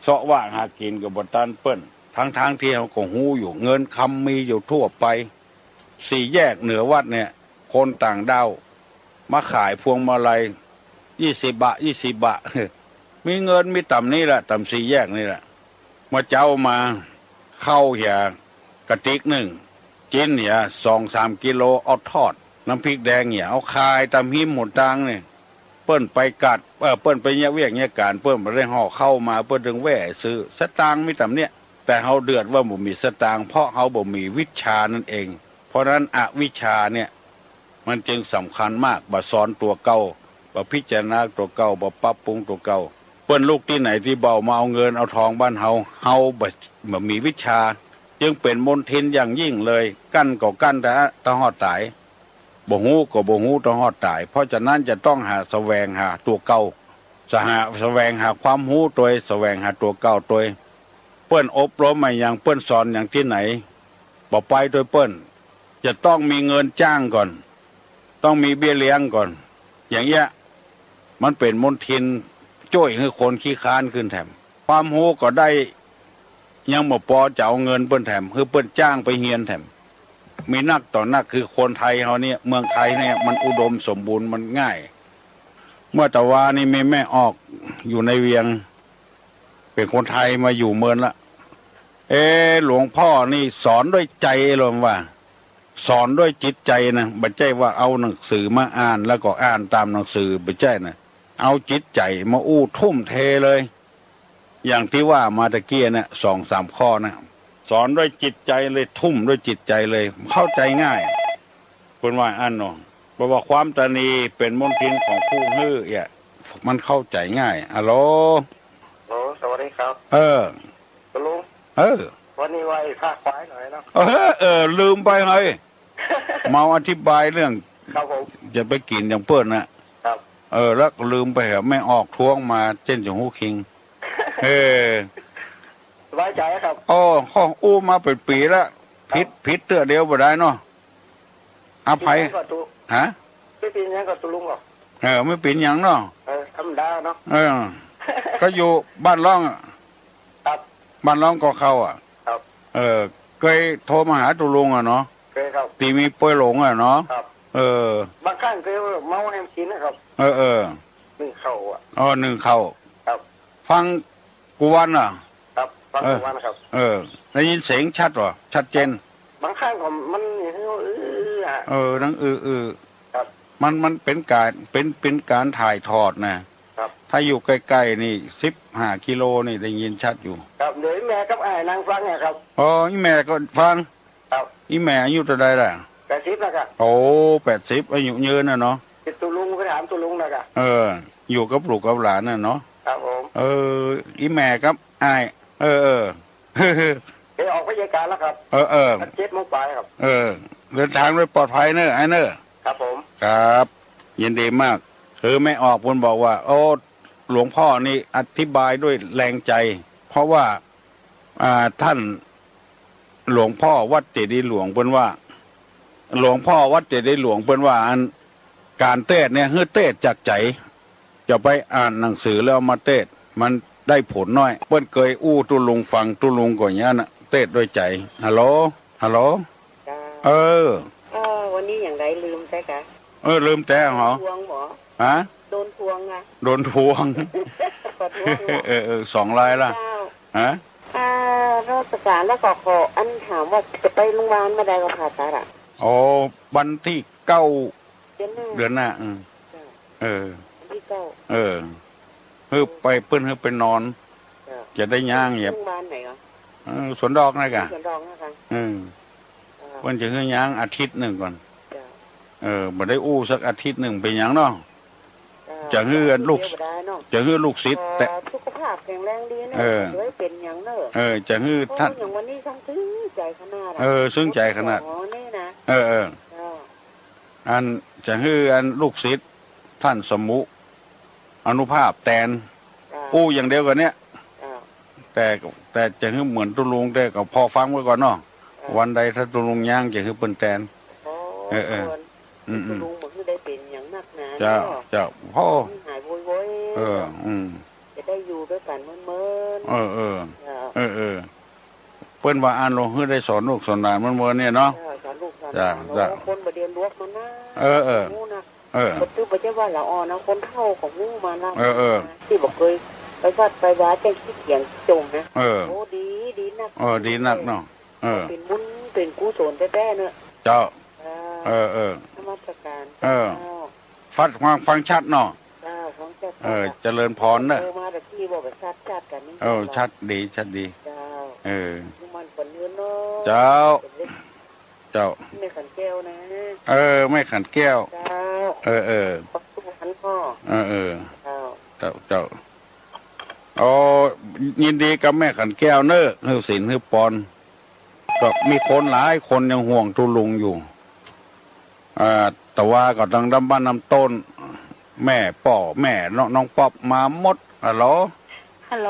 เซาะวะหากิ๋นก็บ่ตันเปิ้น ทั้งๆ ตี้เฮาก็ฮู้อยู่ เงินคำมีอยู่ทั่วไป สี่แยกเหนือวัดเนี่ย คนต่างด้าวมาขายพวงมาลัย ยี่สิบบาท ยี่สิบบาท มีเงินมีต่ำนี้แหละ ต่ำสี่แยกนี่แหละ เมื่อเจ๊ามา ข้าวเหียกระติกนึ่ง จิ๊นเหียสองสามกิโล เอาทอด น้ำพริกแดงเหียเอาขายต๋ามฮิมหนตางนี่ เปิ้นไปกัด เอ่อ เปิ้นไปเยียะเวียกเยียะก๋าน เปิ้นบ่ได้ห่อข้าวมา เปิ้นจึงแว่ซื้อ สตางค์มีต่ำเนี้ย แต่เฮาเดือดว่าบ่มีสตางค์ เพราะเฮาบ่มีวิชชานั่นเอง เพราะนั้นอวิชชาเนี่ย มันจึงสำคัญมาก บ่สอนตั๋วเก่า บ่พิจารณาตั๋วเก่า บ่ปรับปรุงตั๋วเก่า เปิ้นลุกตี้ไหนตี้เบามาเอาเงินเอาทองบ้านเฮา เฮาบ่ บ่มีวิชชา จึงเป๋นมลทินอย่างยิ่งเลย กั้นก็กั้นต๋า ต๋าฮอดต๋าย บ่ฮู้ก็บ่ฮู้ต๋าฮอดต๋าย เพราะฉะนั้นจะต้องหาแสวงหาตั๋วเก่า สหา แสวงหาความฮู้ตวย แสวงหาตั๋วเก่าตวย เปิ้นอบรมมาหยัง เปิ้นสอนหยังตี้ไหน บ่ไปตวยเปิ้น จะต้องมีเงินจ้างก่อน ต้องมีเบี้ยเลี้ยงก่อน อย่างเงี้ย มันเป๋นมลทินจ้วยหื้อคนขี้คร้านขึ้นแถม ความฮู้ก็ได้ ยังบ่ปอจะเอาเงินเปิ้นแถม หื้อเปิ้นจ้างไปเฮียนแถม มีนักต่อนัก คือคนไทยเฮาเนี่ย เมืองไทยเนี่ยมันอุดมสมบูรณ์ มันง่าย เมื่อตะวานี้มีแม่ออกอยู่ในเวียง เป๋นคนไทยมาอยู่เมินละ เอ๊ะ หลวงพ่อนี่สอนด้วยใจ๋ลมว่า สอนด้วยจิตใจ๋นะ บ่ใจ้ว่าเอาหนังสือมาอ่านแล้วก็อ่านต๋ามหนังสือ บ่ใจ้นะ เอาจิตใจ๋มาอู้ทุ่มเทเลย อย่างตี้ว่ามาตะกี้เนี่ย สองสามข้อนะ สอนด้วยจิตใจ๋เลย ทุ่มด้วยจิตใจ๋เลย เข้าใจ๋ง่าย เปิ้นว่าอั้นเนาะ เพราะว่าความตระหนี่เป๋นมลทินของผู้หื้อเอี้ย มันเข้าใจ๋ง่าย อะโหล โอ้ สวัสดีครับ เออ คุณลุง เออ วันนี้ไหว้พระควายหน่อยเนาะ เออ เออ ลืมไปเฮ้ย เมาอธิบายเรื่อง ครับผม จะไปกิ๋นอย่างเปิ้นน่ะ ครับ เออ แล้วก็ลืมไปเหอะ แม่ออกท้วงมา เจ้นจะฮู้คิง เออ สบายใจ๋ครับ โอ้ ข้ออู้มาเป๋นปี๋ละ ครับ ผิด ผิดเตื้อเดียวบ่ได้เนาะ อภัย ไม่เป๋นหยังก่อตุ๊ ฮะ ไม่เป๋นหยังก่อตุ๊ลุงก่อ เออ ไม่เป๋นหยังเนาะ เออ ธรรมดาเนาะ เออ ก็อยู่บ้านร่องอะ ครับ บ้านร่องก่อเข้าอะ ครับ เออ เกยโทรมาหาตุ๊ลุงอะเนาะ เกยครับ ตี้มีป่วยหลงอะเนาะ ครับ เออ บางครั้งเกยเมาแฮมกิ๋นนะครับ เออ เออ นึ่งข้าวอะ อ๋อ นึ่งข้าว ครับ ฟังกู้วันอะ ค ฟัง เออ ทุกวันครับ เออ ได้ยินเสียงชัดบ่ ชัดเจน บางครั้งก็มัน อื้อ อะ เออ ดัง อื้อ อื้อ ครับ มัน มันเป๋นก๋าน เป๋น เป๋นก๋านถ่ายทอดนะ ครับ ถ้าอยู่ใก้ๆ นี่ สิบห้ากิโลนี่ได้ยินชัดอยู่ ครับ เดี๋ยวอีแม่กับอ้ายนั่งฟังอะครับ อ๋อ อีแม่ก็ฟัง ครับ อีแม่อายุเต้าใดล่ะ แปดสิบแล้วครับ โอ้ แปดสิบ อายุยืนน่ะเนาะ ติดตุ๊ลุง ไปถามตุ๊ลุงแล้วครับ เออ อยู่กับลูกกับหลานน่ะเนาะ ครับผม เออ อีแม่กับอ้าย เออ เออ เดี๋ยวออกไปเยียะก๋านแล้วครับ เออ เออ เจ็ดโมงปลายครับ เออ เดินทางโดยปลอดภัยเนอะ อ้ายเนอะ ครับผม ครับ ยินดีมาก คือแม่ออกเปิ้นบอกว่า โอ้ หลวงพ่อนี่อธิบายด้วยแรงใจ เพราะว่า อ่า ท่าน หลวงพ่อวัดเจดีย์หลวงเปิ้นว่า หลวงพ่อวัดเจดีย์หลวงเปิ้นว่า อัน ก๋านเตศน์เนี่ย หื้อเตศน์จากใจ๋ จะไปอ่านหนังสือแล้วเอามาเตศน์ มันได้ผลน้อย เปิ้นเกยอู้ตุ๊ลุงฟัง ตุ๊ลุงก็อย่างนั้นน่ะ เตศน์ด้วยใจ๋ ฮัลโหล ฮัลโหล เจ้า เออ เออ วันนี้อย่างไรลืมไปกะ เออ ลืมแต๊เหรอ โดนทวงบ่ ฮะ โดนทวงอะ โดนทวง ขอโทษเนาะ เออ เออ สองรายละ เจ้า ฮะ อ่า นมัสก๋าน แล้วก็ขออันถามว่าจะไปโรงพยาบาลเมื่อใดก็ผ่าตัดอะ อ๋อ วันที่เก้า เดือนหน้า เดือนหน้า อืม เจ้า เออ วันที่เก้า เออ หื้อไป เปิ้นหื้อไปนอน เจ้า จะได้ย่าง โรงพยาบาลไหนเหรอ เออ สวนดอกนั่นกะ สวนดอกนั่นกะ เออ เจ้า เปิ้นจะหื้อย่างอาทิตย์นึ่งก่อน เจ้า เออ บ่ได้อู้สักอาทิตย์นึ่งเป๋นหยังเนาะ เจ้า จะหื้อลูก เจ้า บ่ได้เนาะ จะหื้อลูกศิษย์ ขอ แต่ สุขภาพแข็งแรงดีเนาะ เออ บ่ได้เป๋นหยังเนาะ เออ จะหื้อ โอ้ ท่าน อย่างวันนี้ช่างซึ้งใจ๋ขนาดอะ เออ ซึ้งใจ๋ขนาด อ๋อ นี่นะ เออ เออ เจ้า อันจะหื้ออันลูกศิษย์ท่านสมุอานุภาพแตน เจ้า อู้อย่างเดียวกั๋นเนี่ย เจ้า แต่ แต่จะหื้อเหมือนตุ๊ลุง แต่ก็ผ่อฟังไว้ก่อนเนาะ เจ้า วันใดถ้าตุ๊ลุงย่างจะหื้อเปิ้นแตน โอ้ เออ เออ ควร อืม ตุ๊ลุงบ่หื้อได้เป๋นหยังนักหนา เจ้า เนาะ เจ้า โอ้ หายโวยๆ เออ อืม จะได้อยู่ด้วยกั๋นเมินๆ เออ เออ เจ้า เออ เออ เปิ้นว่าอันหลวงหื้อได้สอนลูกสอนหลานเมินๆ เนี่ยเนาะ เออ สอนลูกสอนหลาน เจ้า เนาะ เจ้า คนบ่เดียวลวกมานะ เออ เออ ฮู้นะ เออ บ่ตึ๊บบ่ใจ้ว่าละอ่อนนะ คนเฒ่าก็ฮู้มานะ เออ เออ ตี้บ่เกยไปวัดไปวา แจ้งขี้เถียงจมนะ เออ โอ้ ดี ดีนัก เออ ดีนักเนาะ เออ เป๋นบุญเป๋นกุศลแต๊ๆ เนาะ เจ้า เจ้า เออ เออ นมัสก๋าน เออ เจ้า ฟัง ฟัง ฟังชัดเนาะ เจ้า ฟังชัด เออ เจ้า เจริญพรเนอะ เออ มาแต่ตี้บอกว่าชัดๆ กั๋นนี่ เออ เจ้า ชัดดี ชัดดี เจ้า เออ อายุหมั้นขวัญยืนเนาะ เจ้า เจ้า แม่ขันแก้วนะ เออ แม่ขันแก้ว เจ้า เออ เออ ขอบคุณพ่อ เออ เออ เจ้า เจ้า เจ้า โอ้ ยินดีกับแม่ขันแก้วเนอะ หื้อศีลหื้อปอน ก็มีคนหลายคนยังห่วงตุ๊ลุงอยู่ อ่า แต่ว่าก็ตังดำบ้านดำต้น แม่ป้อแม่น้อง น้องป๊อปมาหมด ฮัลโหล ฮัลโหล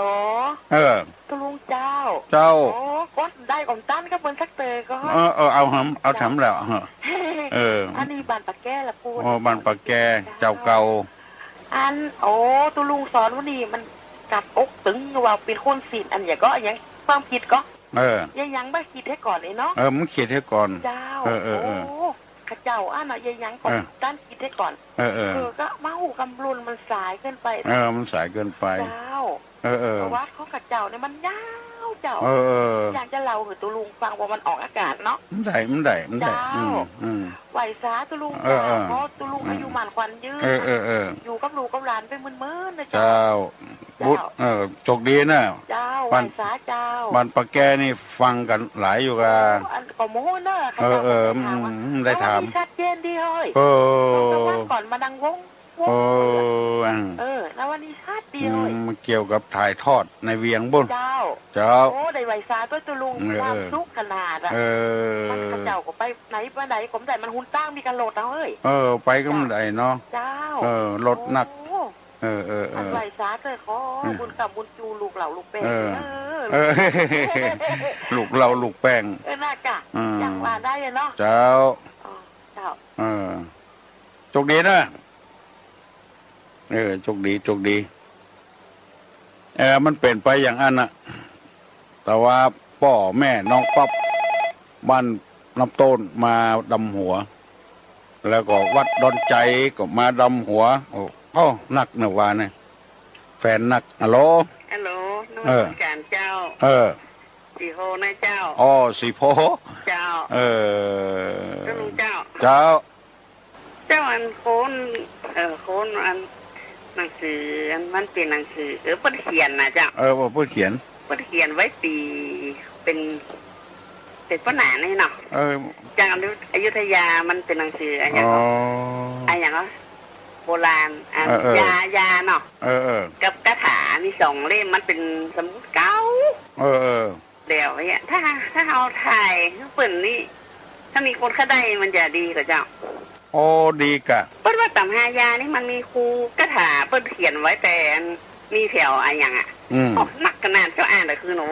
เออ ตุ๊ลุงเจ้า เจ้า โอ้ ก็ได้ก๋อมตันกับเปิ้นสักเต๋อก็ เออ เออ เอาหำ เอาแถมแล้ว เออ อันนี้บ้านปะแกละปูน โอ้ บ้านปะแก เจ้า เจ้าเก่า อัน โอ้ ตุ๊ลุงสอนวันนี้มันกัดอกตึงว่าเป๋นคนศีลอันหยังก็หยัง ความคิดก็ เออ ยายหยังบ่คิดหื้อก่อนเลยเนาะ เออ มันคิดหื้อก่อน เจ้า เออ เออ เออ โอ้ ข้าเจ้าอันน่ะ ยายหยังก็ เออ ตันคิดหื้อก่อน เออ เออ คือก็มาฮู้กำลุ่นมันสายเกินไป เออ มันสายเกินไป เจ้า เออ เออ ประวัติของข้าเจ้าเนี่ยมันยาวเจ้า เออ เออ อยากจะเล่าหื้อตุ๊ลุงฟังว่ามันออกอากาศเนาะ มันได้ มันได้ มันได้ เจ้า อืม อืม ไหว้สาตุ๊ลุง เออ เจ้า เออ เพราะตุ๊ลุง อืม อายุหมั้นขวัญยืน เออ เออ เออ อยู่กับลูกกับหลานไปเมินๆ นะเจ้า เจ้า บุตร เจ้า เออ โชคดีนะ เจ้า บ้าน ไหว้สาเจ้า บ้านปะแกนี่ฟังกั๋นหลายอยู่กะ โอ้ อันก็โม้เนอะ เออ เออ ข้าเจ้าก็ไปถามว่า อืม ได้ถาม โอ้ นี่ชัดเจนดีเฮ้ย เออ สองสามวันก่อนมานั่งวง วง เออ อัง เออ แล้ววันนี้ชัดดีเฮ้ย อืม มันเกี่ยวกับถ่ายทอดในเวียงบุญ เจ้า เจ้า โอ้ ได้ไหว้สาตุ๊ลุง เออ ความสุขขนาดอะ เออ มันข้าเจ้าก็ไปไหนมาไหนก็บ่ได้ มันหนตางมีก้ารถเอาเฮ้ย เออ ไปก็บ่ได้เนาะ เจ้า เออ รถหนัก โอ้ เออ เออ เออ อันไหว้สาเจ้าขอ อืม บุญกำบุญจูลูกเหล่าลูกแป้ง เออ เออ เออ ลูกเหล้าลูกแป้ง เออ น่ากะ อืม อย่างว่าได้อะเนาะ เจ้า อ๋อ เจ้า เออ โชคดีนะ เออ โชคดี โชคดี เออ มันเป๋นไปอย่างอั้นน่ะ แต่ว่าป้อแม่น้องป๊อป บ้านน้ำต้นมาดำหัว แล้วก็วัดดอนใจ๋ก็มาดำหัว โอ้ โอ้ นักเนอะวาเนี่ย แฟนนัก ฮัลโหล ฮัลโหล นมัสก๋านเจ้า เออ สีโพธิ์นะเจ้า อ๋อ สีโพธิ์ เจ้า เออ เจ้าลุงเจ้า เจ้า เจ้า อันโคน เอ่อ โคนอันหนังสือ อันมันเป๋นหนังสือ เออ เปิ้นเขียนน่ะเจ้า เออ เปิ้นเขียน เปิ้นเขียนไว้ปี๋ เป๋น เป๋นป้อหนานี่เนาะ เออ จังอยุธ อยุธยา มันเป๋นหนังสืออะหยังก็ อ๋อ อะหยังก็ โบราณ อัน เออ เออ ยา ยาเนาะ เออ เออ กับคาถา มีสองเล่ม มันเป๋นสมุดเก่า เออ เออ แล้วเนี่ย ถ้า ถ้าเฮาถ่ายหื้อเปิ้นนี่ ถ้ามีคนเขาได้มันจะดีก่อเจ้า โอ้ ดีก่ะ เปิ้นว่าต๋ำฮายานี่มันมีคูคาถา เปิ้นเขียนไว้แต่อัน มีแถวอะหยังอะ อืม โอ้ นักขนาดเจ้า อ่านแต่คืน โอ้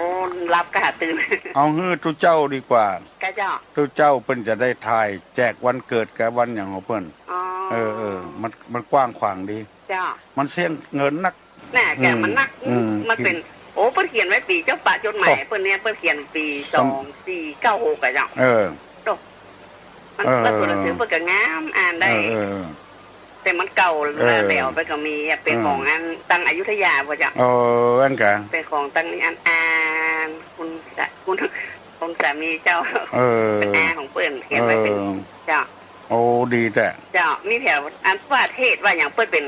หลับก่าตื่น เอาหื้อตุ๊เจ้าดีกว่า ก่ะเจ้า ตุ๊เจ้าเปิ้นจะได้ถ่ายแจกวันเกิดกับวันหยังของเปิ้น อ๋อ เออ เออ มัน มันกว้างขวางดี เจ้า มันเสี้ยงเงินนัก น่ะ อืม แกมันนัก อืม มันเป๋น โอ้ เปิ้นเขียนไว้ปี๋เจ้าปะจดหมาย โอ้ เปิ้นเนี่ย เปิ้นเขียนปี๋ สองสี่เก้าหก อะเจ้า เออ โอ้ มัน เออ เปิ้นตัวหนังสือเปิ้นก็งาม อ่านได้ เออ เออ แต่มันเก่า เออ แล้วไปก็มีอะ เป๋น เออ ของอันตังอยุธยาบ่เจ้า เออ อันกะ เป๋นของตังนี้อัน อ่าน คุณสา คุณ คุณสามีเจ้า เออ เป๋นอาของเปิ้น เขียนไว้เป๋น เออ เจ้า โอ้ ดีแต๊ เจ้า มีแถวอันว่าเทศน์ว่าหยัง เปิ้นเป๋น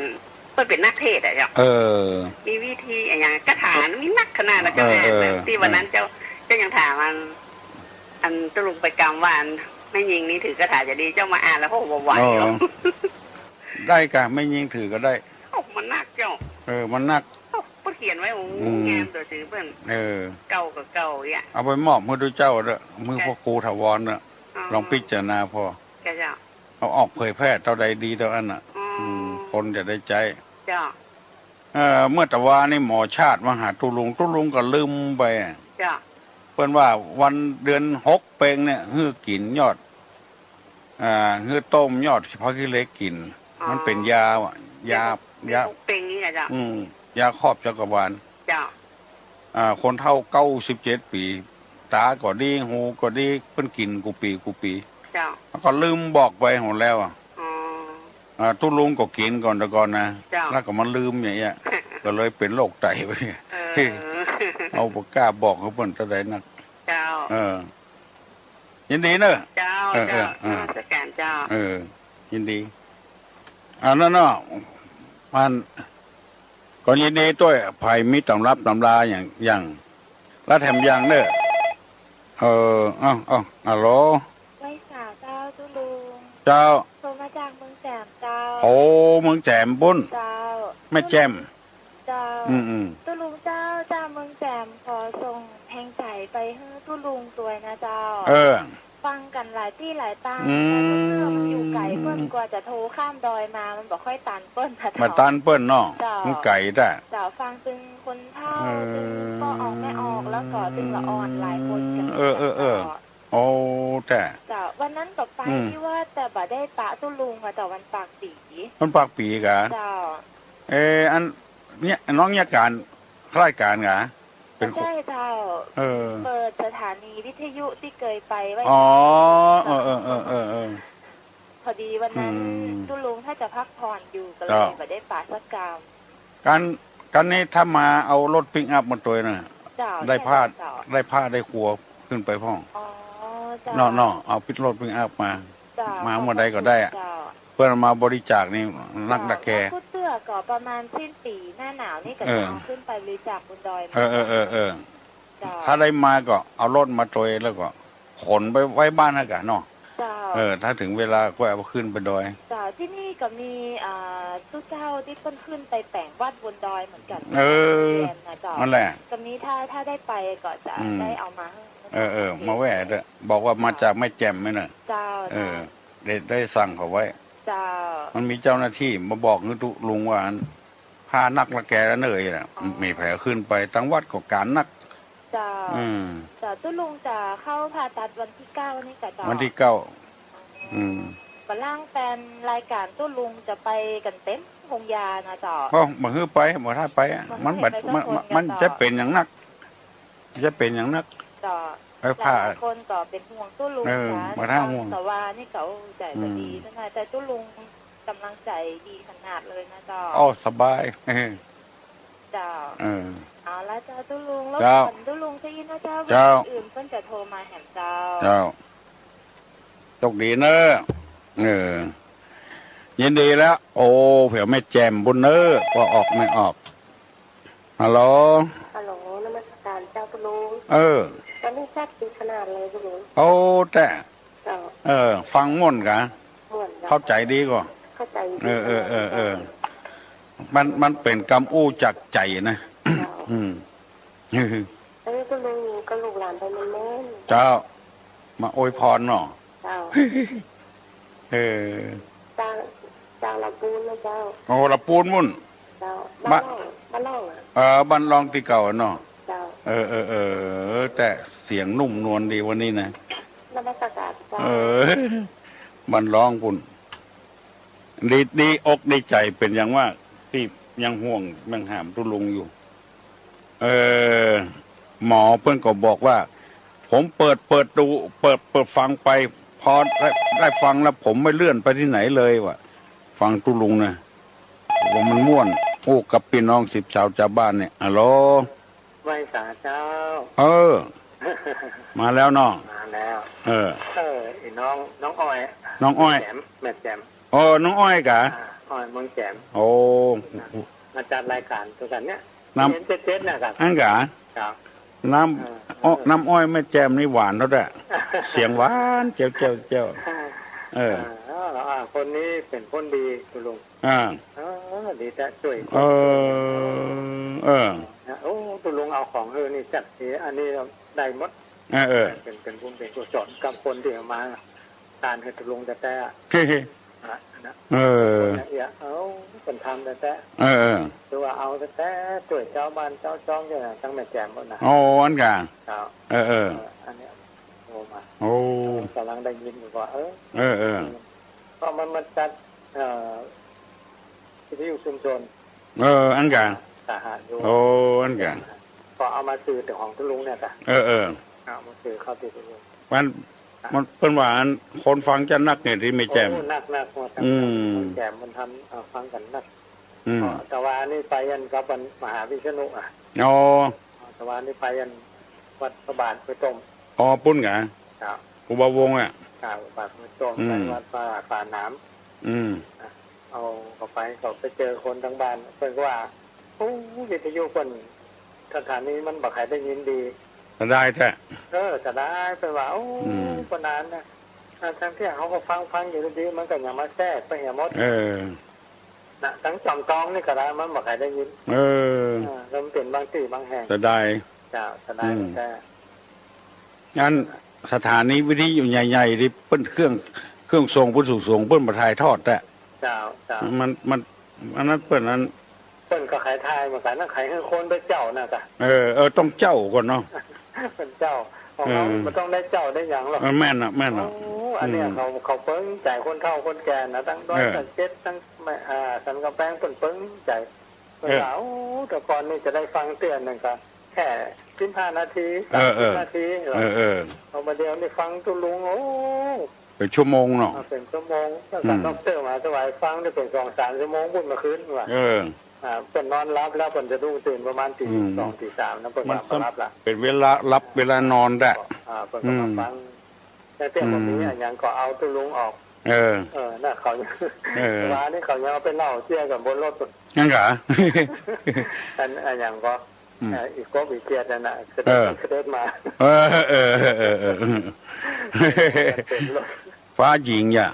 เปิ้นเป๋นนักเทศน์อะเจ้า เออ มีวิธีอะหยัง คาถามีนักขนาดนะเจ้า เออ อ่านนะ เออ ตี้วันนั้น เออ เจ้า เจ้ายังถามอัน อันตุ๊ลุงไปกำว่าอันแม่ญิงนี่ถือคาถาจะดี เจ้ามาอ่านแล้ว โอ้ บ่ไหว เออ หรอก ได้ก่ะ แม่ญิงถือก็ได้ โอ้ มันนักเจ้า เออ มันนัก โอ้ เปิ้นเขียนไว้ โอ้ อืม งามตั๋วจื้อเปิ้น เออ เก่าก็เก่าอีกอะ เอาไปมอบหื้อตุ๊เจ้าเต๊อะ หื้อ เจ้า พ่อครูถาวรเต๊อะ อ๋อ ลองพิจารณาผ่อ เจ้า เจ้า เอาออกเผยแพร่เต้าใดดีเต้าอั้นน่ะ อืม อืม คนจะได้ใจ๊ เจ้า เอ่อ เมื่อตะวานี่หมอชาติมาหาตุ๊ลุง ตุ๊ลุงก็ลืมไป เจ้า เปิ้นว่าวันเดือนหกเป๋งเนี่ย หื้อกิ๋นยอด อ่า หื้อต้มยอดผักขี้เหล็กกิ๋น อ๋อ มันเป๋นยาอะ ยา เดือนหก ยา เดือนหกเป๋งนี่แหละเจ้า อืม ยาครอบจักรวาล เจ้า อ่า คนเฒ่าเก้าสิบเจ็ดปี๋ ต๋าก็ดี หูก็ดี เปิ้นกิ๋นกู้ปี๋กู้ปี๋ เจ้า แล้วก็ลืมบอกไปหมดแล้วอะ อ๋อ อ่า ตุ๊ลุงก็กิ๋นก่อนแต่ก่อนนะ เจ้า แล้วก็มาลืมอย่างเงี้ย ก็เลยเป๋นโรคไตไป เออ เอาบ่กล้าบอกหื้อเปิ้นเต้าใดนัก เจ้า เออ ยินดีเนอะ เจ้า เออ เจ้า เออ เออ นมัสก๋านเจ้า เออ ยินดี อันนั้นเนาะ มัน ก็ยินดีตวย ใผมีต๋ำรับต๋ำราอย่าง อย่าง แล้วแถมอย่างเนอะ เออ เอ้า เอ้า ฮัลโหล ไหว้สาเจ้าตุ๊ลุง เจ้า โทรมาจากเมืองแจ่มเจ้า โอ้ เมืองแจ่มปุ้น เจ้า แม่แจ่ม เจ้า อืม อืม ตุ๊ลุงเจ้า จากเมืองแจ่มขอส่งแฮงใจ๋ไปหื้อตุ๊ลุงตวยนะเจ้า เออ ฟังกั๋นหลายตี้หลายตาง อืม แต่เมื่อมันอยู่ไก๋ เปิ้นกว่าจะโทรข้ามดอยมา มันบ่ค่อยตันเปิ้นนะเจ้า บ่ตันเปิ้นเนาะ เจ้า มันไก๋แต๊ เจ้า ฟังตึงคนเฒ่า เออ ตึงป้อออกแม่ออก แล้วก็ตึงละอ่อนหลายคนกั๋น เออ เออ เออ เจ้า โอ้ แต๊ เจ้า วันนั้นก็ไป อืม ตี้วัด แต่บ่ได้ปะตุ๊ลุงอะเจ้า วันปากปี๋ วันปากปี๋กา เจ้า เออ อัน เนี่ย น้องเนี่ยก๋าน รายก๋านกา เป๋น ใจ้เจ้า เออ เปิดสถานีวิทยุตี้เกยไปไว้ อ๋อ เออ เออ พอดีวันนั้น อืม ตุ๊ลุงถ้าจะพักผ่อนอยู่ ก็เลย เจ้า บ่ได้ปะสักกำ กั๋น กั๋นนี้ถ้ามาเอารถปิกอัพมาตวยน่ะ เจ้า ได้ผ้า ใจ้เจ้า ได้ผ้าได้ครัวขึ้นไปพ่อง อ๋อ เจ้า เนาะ เนาะ เอารถปิกอัพมา เจ้า มาเมื่อใดก็ได้อะ เจ้า เปิ้นเอามาบริจาคนี่นัก เจ้า ละแก แล้วกู้เตื้อก็ประมาณสิ้นปี๋หน้าหนาวนี่ก็ เออ จะเอาขึ้นไปบริจาคบนดอย เออ เออ เออ เออ เจ้า ถ้าได้มาก็เอารถมาตวยแล้วก็ขนไปไว้บ้านหั้นกาเนาะ เจ้า เออ ถ้าเถิงเวลาก็เอาขึ้นไปดอย เจ้า ตี้นี่ก็มี อ่า ตุ๊เจ้าตี้เปิ้นขึ้นไปแป๋งวัดบนดอยเหมือนกั๋น เออ แจ่มนะเจ้า นั่นแหละ ก็มี ถ้า ถ้าได้ไปก็จะ อืม ได้เอามาหื้อ เออ เออ มาแว่เต๊อะ บอกว่ามาจากแม่แจ่มไหมเนอะ เจ้า เออ เจ้า ได้ ได้สั่งเขาไว้ เจ้า มันมีเจ้าหน้าตี้มาบอกหื้อตุ๊ลุงว่า อัน ผ้านักละแกแล้วเนอะ อ๋อ มีใผขึ้นไป ตังวัดก็ก๋านนัก เจ้า อืม เจ้า ตุ๊ลุงจะเข้าผ่าตัดวันตี้เก้านี่กาเจ้า วันตี้เก้า อืม บ่าล่างแฟนรายก๋านตุ๊ลุงจะไปกั๋นเต็มโฮงยานะเจ้า โอ้ บ่หื้อไป บ่ถ้าไปอะ บ่หื้อ มันบ่ ไปสัก มัน คน มัน นะเจ้า จะเป๋นอย่างนัก จะเป๋นอย่างนัก เจ้า ไปผ่า หลายๆคนก็เป๋นห่วงตุ๊ลุง เออ นะ บ่ถ้าห่วง ตะวานี่ก็ โอ้ ใจ๋ก็ดี อืม เจ้านะ แต่ตุ๊ลุงก๋ำลังใจ๋ดีขนาดเลยนะเจ้า โอ้ สบาย เจ้า เออ เอาละเจ้าตุ๊ลุง รบกวนตุ๊ลุงเจ้าอี้นะเจ้า เจ้า เวลาอื่นเปิ้นจะโทรมาแหมเจ้า เจ้า โชคดีเนอะ เออ ยินดีแล้ว โอ้ แผวแม่แจ่มปู้นเนอะ ปอออกแม่ออก ฮัลโหล ฮัลโหล นมัสการเจ้าตุ๊ลุง เออ ตอนนี้ชัดดีขนาดเลยตุ๊ลุง โอ้ แต่ เจ้า เออ ฟังม่วนกา ม่วนเจ้า เข้าใจ๋ดีก่อ เข้าใจ๋ดี เออ เออ เออ เออ มัน มันเป๋นกำอู้จากใจ๋นะ เจ้า อืม เออ ตุ๊ลุงก็ลูกหลานไปแม่นๆ เจ้า มาอวยพรเนาะ เจ้า เออ เจ้า เจ้าละปูนนะเจ้า โอ้ ละปูนปู้น เจ้า บ้าน บ้านร่อง บ้านร่องอะ เออ บ้านร่องตี้เก่าอะเนาะ เจ้า เออ เออ เออ แต่เสียงนุ่มนวลดีวันนี้นะ นมัสการเจ้า เออ บ้านร่องปู้น ดี ดีอกดีใจ๋เป๋นอย่างมาก ตี้ยังห่วงยังหามตุ๊ลุงอยู่ เออ หมอเปิ้นก็บอกว่า ผมเปิด เปิดดู เปิด เปิดฟังไป พอได้ ได้ฟังแล้วผมไม่เลื่อนไปที่ไหนเลยว่ะ ฟังตุ๊ลุงนะ ว่ามันม่วน อู้กับปี้น้องสิบสาวจาวบ้านเนี่ย ฮัลโหล ไหว้สาเจ้า เออ มาแล้วเนาะ มาแล้ว เออ เออ ไอ้น้อง น้องอ้อย น้องอ้อย แจ่ม แม่แจ่ม โอ้ น้องอ้อยกา อ่า อ้อยเมืองแจ่ม โอ้ มาจัดรายการตวยกั๋นเนี่ย น้ำ เห็นเจ๊ดๆ นะครับ อั้นกา ครับ น้ำ เออ อ้อ เออ น้ำอ้อยแม่แจ่มนี่หวานเท่านั้น เสียงหวานเจี๊ยวๆๆ เออ เออ อ่า คนนี้เป๋นคนดีตุ๊ลุง อ่า เออ ดีแต๊ จ้วย เออ เออ นะ โอ้ ตุ๊ลุงเอาของหื้อนี่จัดดี อันนี้ได้หมด เออ เออ เป๋น เป๋นบุญเป๋นกุศลกับคนตี้เอามา ตานหื้อตุ๊ลุงแต๊ๆ อะ นะ นะ เออ คนละเอียด เอ้า เปิ้นทำแต๊ๆ เออ เออ คือว่าเอาแต๊ๆ จ้วยจาวบ้านจาวจ้องเนี่ยนะ ตึงแม่แจ่มปู้นนะ โอ้ อั้นกา ครับ เออ เออ เออ อันเนี้ยโทรมา โอ้ ก๋ำลังได้ยินอยู่ว่า เออ เออ เออ ก็มันมาจัด เอ่อ วิทยุชุมชน เออ อั้นกา สหะอยู่ โอ้ อั้นกา ก็เอามาสื่อแต่ของตุ๊ลุงเนี่ยกา เออ เออ เอามาสื่อเข้าติดตุ๊ลุง มัน มันเปิ้นว่าอันคนฟังจะนักเนี่ยตี้แม่แจ่ม โอ้ นักๆ หมด อืม แม่แจ่มมันทำ เอ่อ ฟังกั๋นนัก อืม ก็ตะวานี้ไปอันกับอันมหาวิษณุอะ อ๋อ ตะวานี้ไปอันวัดพระบาทห้วยต้ม อ๋อ ปู้นกา ครับ ครูบาวงศ์อะ ครับ วัดห้วยต้ม อืม ไปวัดพระบาทป่าหนาม อืม อ่ะ เอาเข้าไป ก็ไปเจอคนตางบ้าน เปิ้นก็ว่า โอ้ วิทยุเปิ้น สถานีมันบ่ใค่ได้ยินดี เสียดายแต๊ เออ เสียดาย เปิ้นว่า โอ้ อืม ปานนั้นนะ อ่า ตังตี้เฮาก็ฟัง ฟังอยู่ดีๆ มันก็ยังมาแทรกไปเหียหมด เออ นะ ตังจอมตองนี่ก็ได้ มันบ่ใค่ได้ยิน เออ อ่า แล้วมันเป๋นบางตี้บางแห่ง เสียดาย เจ้า เสียดาย อืม แต๊ อันสถานีวิทยุใหญ่ๆ ตี้เปิ้นเครื่อง เครื่องส่งเปิ้นสูงๆ เปิ้นบ่ถ่ายทอดแต๊ เจ้า เจ้า มัน มัน อันนั้นเปิ้นอัน เปิ้นก็ใค่ถ่ายเหมือนกั๋นนะ ใค่หื้อคนไปเจ้านะกา เออ เออ ต้องเจ้าก่อนเนาะ เปิ้นเจ้า ของเฮา เออ บ่ต้องได้เจ้าได้หยังหรอก เออ แม่นน่ะ แม่นน่ะ โอ้ อันเนี้ย อืม เขา เขาเปิ้งใจ๋คนเฒ่าคนแก่นะ ตังดอย เออ สะเก็ด ตัง อ่า สันกำแปง เปิ้นเปิ้งใจ๋ เปิ้นว่า เออ โอ้ แต่ก่อนนี่จะได้ฟังเตื้อนึ่งก็แค่สิบห้านาที เออ สามสิบนาที เออ เออ เอามาเดี๋ยวนี้ฟังตุ๊ลุง โอ้ เป๋นชั่วโมงเนาะ อ่า เป๋นชั่วโมง แล้วก็ อืม ด็อกเตอร์มาถวายฟังนี่เป๋นสองสามชั่วโมง พูดเมื่อคืนว่า เออ อ่า เปิ้นนอนหลับแล้ว เปิ้นสะดุ้งตื่นประมาณตี อืม สอง ตีสามนะ เปิ้น มัน ก็มาหลับละ เป๋นเวลาหลับเวลานอนแต๊ อ่า เปิ้นก็มา อืม ฟัง แต่เตี้ยบ่มี อืม อะหยังก็เอาตุ๊ลุงออก เออ เออ น่ะ เขา เออ ว่านี่เขายังเอาไปเล่าเตี้ยกั๋นบนรถ อั้นกา อัน อะหยังก็ อืม เอ่อ อีกบอีกเกียรตินั่นน่ะ เสด็จ เออ เสด็จมา เออ เออ เออ เออ เออ เสด็จลง ฟ้าหญิงอย่า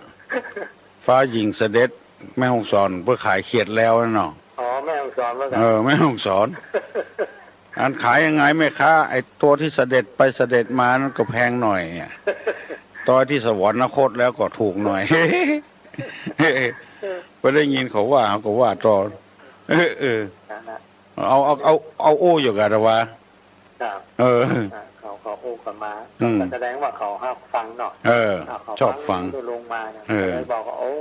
ฟ้าหญิงเสด็จ แม่ฮ่องสอน เปิ้นขายเขียดแล้วเนาะ อ๋อ แม่ฮ่องสอนเหมือนกั๋น เออ แม่ฮ่องสอน อันขายยังไงแม่ค้า ไอ้ตัวตี้เสด็จไปเสด็จมานั้นก็แพงหน่อยอะ ตอนตี้สวรรคตแล้วก็ถูกหน่อย เปิ้นได้ยินเขาว่า เขาก็ว่าต่อ เออ เออ นั่นน่ะ เอา เอา เอา เอาอู้อยู่กาตะวา ครับ เออ อ่ะ เขา เขาอู้กั๋นมา อืม ก็แสดงว่าเขาฮับฟังเนาะ เออ อ่ะ เขา ชอบฟัง ฟังตุ๊ลุงมาเนี่ย เออ ก็เลยบอกว่า โอ้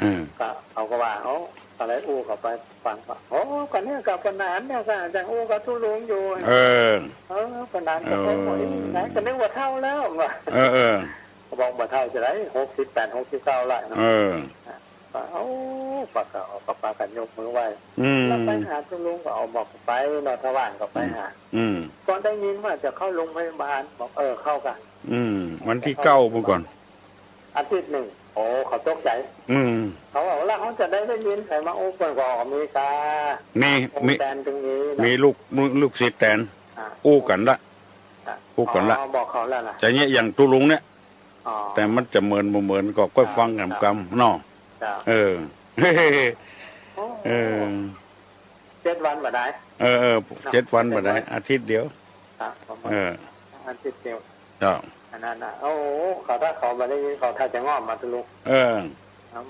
เออ ก็ เขาก็ว่า โอ้ ก็เลยอู้เข้าไปฟังว่า โอ้ ก็เนี่ย ก็ปานนั้นเนี่ย ก็ยังอู้กับตุ๊ลุงอยู่ เออ เออ ปานนั้นก็เลยบอก เออ เอ๊ะ ไหนก็นึกว่าเฒ่าแล้ว ว่า เออ เออ ก็บอกบ่าเฒ่าจะได้ หกสิบแปด หกสิบเก้าแล้วเนาะ เออ อ่ะ ก็ โอ้ ป้อก็ ก็ปากั๋นยกมือไหว้ อืม แล้วไปหาตุ๊ลุงก็ เอา บอกไปเนาะ ถ้าว่างก็ไปหา อืม ก็ได้ยินว่าจะเข้าโรงพยาบาล บอก เออ เข้ากั๋น อืม วันตี้เก้า เมื่อก่อน อาทิตย์นึ่ง โอ้ เขาตกใจ๋ อืม เขาบอก แล้วเขาจะได้ ได้ยินใผมาอู้ เปิ้นก็ออกอเมริกา มี มี แตนตึงนี้เนาะ มีลูก ลูกศิษย์แตน อ่า อู้กั๋นละ อ่า อู้กั๋นละ อ๋อ บอกเขาแล้วนะ จะเยียะอย่างตุ๊ลุงเนี่ย อ๋อ แต่มันจะเหมือนบ่เหมือนก็ก้อยฟังกั๋นกำเนาะ เจ้า เออ โอ้ เออ เจ็ดวันบ่ได้ เออ เออ เนาะ เจ็ดวันบ่ได้ เจ็ดวัน อาทิตย์เดียว ครับ ประมาณ เออ อาทิตย์เดียว เจ้า อันนั้นน่ะ โอ้โห เขาถ้าเขาบ่ได้ยิน เขาถ้าจะง่อมมาตุ๊ลุง เออ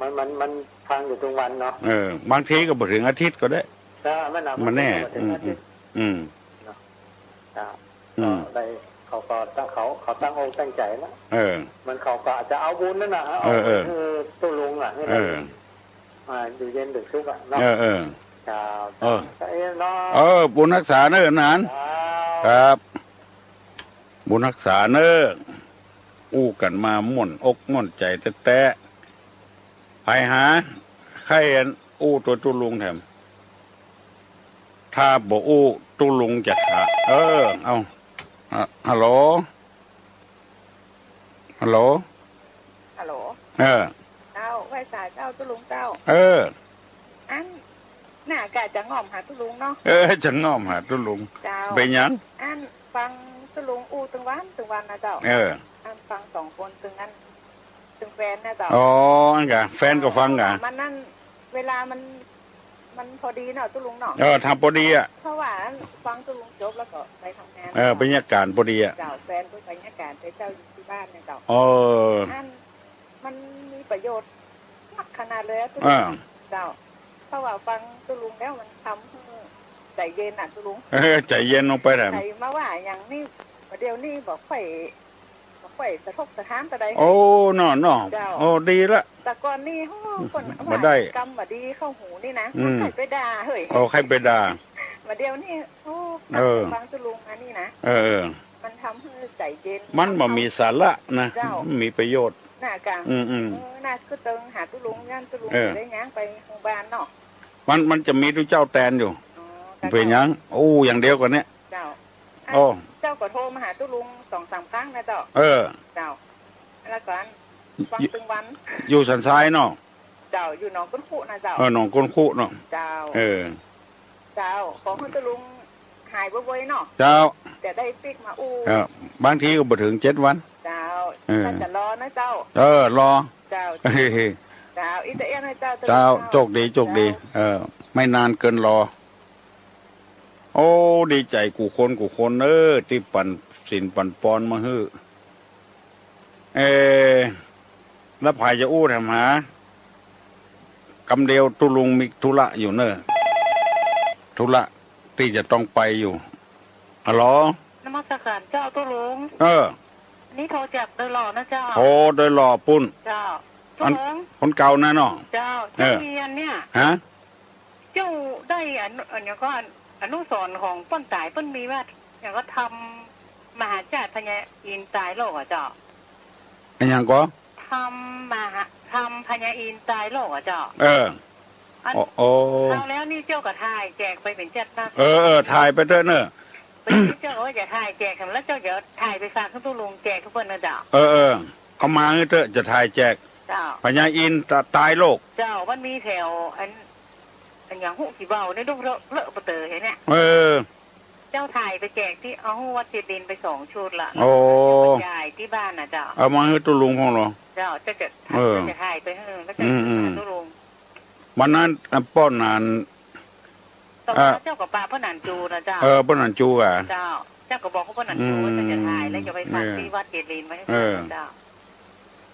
มัน มัน มันฟังอยู่ตึงวันเนาะ เออ บางทีก็บ่เถิงอาทิตย์ก็ได้ เจ้า มันน่ะ บ่แน่ มันบ่เถิงอาทิตย์ อืม อืม เนาะ เจ้า อืม ก็ได้ เขาก็ตั้ง เขา เขาตั้งอกตั้งใจ๋แล้ว เออ มันเขาก็อาจจะเอาบุญนั่นน่ะ เอา เออ เออ บุญคือตุ๊ลุงอ่ะ ให้ได้ เออ อ่า อยู่เย็นเป็นสุขอ่ะเนาะ เออ เออ เจ้า เออ เจ้าเองเนาะ เออ บุญฮักษาเนิ่นหนาน เจ้า ครับ บุญฮักษาเน่อ อู้กั๋นมาม่วนอกม่วนใจ๋แต๊ๆ ไปหา ใค่อู้ตวยตุ๊ลุงแถม ถ้าบ่อู้ตุ๊ลุงจะถาม เออ เอา อ่ะ ฮัลโหล ฮัลโหล ฮัลโหล เออ เจ้า ไหว้สาเจ้า ตุ๊ลุงเจ้า เออ อัน น่ากะจะง่อมหาตุ๊ลุงเนาะ เออ จะง่อมหาตุ๊ลุง เจ้า เป๋นหยัง อันฟังตุ๊ลุงอู้ตึงวันตึงวันนะเจ้า เออ อันฟังสองคนตึงอัน ตึงแฟนนะเจ้า อ๋อ อันกะ แฟนก็ฟังกะ มันนั่น เวลามัน มันพอดีเนาะตุ๊ลุงเนาะ เออ ถ้าพอดีอะ เพราะว่าอันฟังตุ๊ลุงจบแล้วก็ไปทำงาน เออ บรรยากาศพอดีอะ เจ้า แฟนก็บรรยากาศไปเจ้าอยู่ตี้บ้านเนี่ยเจ้า เออ อัน มันมีประโยชน์นักขนาดเลยอะตุ๊ลุง อ่า เจ้า เพราะว่าฟังตุ๊ลุงแล้วมันทำหื้อใจ๋เย็นน่ะตุ๊ลุง เออ ใจ๋เย็นลงไปแถม ใผมาว่าหยังนี่ บ่าเดี่ยวนี้บ่ค่อย บ่ค่อยสะทกสะท้านเต้าใด โอ้ เนาะ เนาะ เจ้า โอ้ ดีละ แต่ก่อนนี่ โอ้ คน บ่ได้ ว่ากำบ่ดีเข้าหูนี่นะ อืม ใค่ไปด่า เฮ้ย โอ้ ใค่ไปด่า บ่าเดี่ยวนี้ โอ้ เออ ฟังตุ๊ลุงมานี่นะ เออ เออ มันทำหื้อใจ๋เย็น มันบ่มีสาระนะ เจ้า มันมีประโยชน์ น่ากะ อืม อืม เออ น่าคือเติงหาตุ๊ลุง ย้านตุ๊ลุง เออ จะได้ย้างไปโฮงบาลเนาะ มัน มันจะมีตุ๊เจ้าแตนอยู่ อ๋อ เป๋นหยัง อู้อย่างเดียวกั๋นเนี่ย เจ้า โอ้ เจ้าก็โทรมาหาตุ๊ลุงสองสามครั้งนะเจ้า เออ เจ้า แล้วก็อัน ฟังตึงวัน อยู่สันทรายเนาะ เจ้า อยู่หนองก้นคุนะเจ้า เออ หนองก้นคุเนาะ เจ้า เออ เจ้า ขอหื้อตุ๊ลุงหายไวๆเนาะ เจ้า จะได้ปิ๊กมาอู้ เออ บางทีก็บ่เถิงเจ็ดวัน เจ้า เออ ก็จะรอนะเจ้า เออ รอ เจ้า เจ้า อีตาเอี้ยนนะเจ้า เจ้า โจคดี โจคดี เจ้า เออ ไม่นานเกินรอ โอ้ ดีใจ๋กู้คนกู้คน เออ ตี้ปั๋นศีลปั๋นปอนมาหื้อ เออ แล้วใผจะอู้แถมหา กำเดียวตุ๊ลุงมีธุระอยู่เน่อ ธุระตี้จะต้องไปอยู่ อะหรอ นมัสการเจ้าตุ๊ลุง เออ นี่โทรจากดอยหล่อนะเจ้า โอ้ ดอยหล่อปุ้น เจ้า อัน ตุ๊ลุง คนเก่านะเนาะ เจ้า เออ เจ้าเฮียนเนี่ย ฮะ เจ้าได้อัน อันหยังก็อัน อนุสรณ์ของเปิ้นต๋าย เปิ้นมีว่า หยังก็ธรรมมหาชาติพญาอินทร์ตายโลกอะเจ้า อะหยังก็ ธรรมมหา ธรรมพญาอินทร์ตายโลกอะเจ้า เออ อัน โอ้ โอ้ คราวแล้วนี่เจ้าก็ถ่ายแจกไปเป๋นจัดนะ เออ เออ ถ่ายไปเต๊อะเน่อ เป๋นเจ้าก็ว่าจะถ่ายแจก แล้วเจ้าจะถ่ายไปฝากตุ๊ลุงแจกกู้เปิ้นนะเจ้า เออ เออ เอามาหื้อเต๊อะ จะถ่ายแจก เจ้า พญาอินทร์ตะ ตายโลก เจ้า มันมีแถวอัน อันหยังฮู้กี่เบาในดงเลอะเลอะปะเต๋อเหียเนี่ย เออ เจ้าถ่ายไปแจกตี้ เอาวัดเจดีย์ไปสองชุดละ โอ้ แล้วก็ยายตี้บ้านนะเจ้า เอามาหื้อตุ๊ลุงพ่องเหรอ เจ้า เจ้าจะ เออ เจ้าจะถ่ายไปหื้อ แล้วเจ้า อืม อืม หาตุ๊ลุง วันนั้น อ่ะ ป้อหนาน แต่ว่า อ่ะ เจ้าก็ปะป้อหนานจูนะเจ้า เออ ป้อหนานจูอะ เจ้า เจ้าก็บอกว่าป้อหนานจู อืม ว่าเจ้าจะถ่าย แล้วจะไปฝาก เออ ตี้วัดเจดีย์ไว้หื้อ เออ เจ้า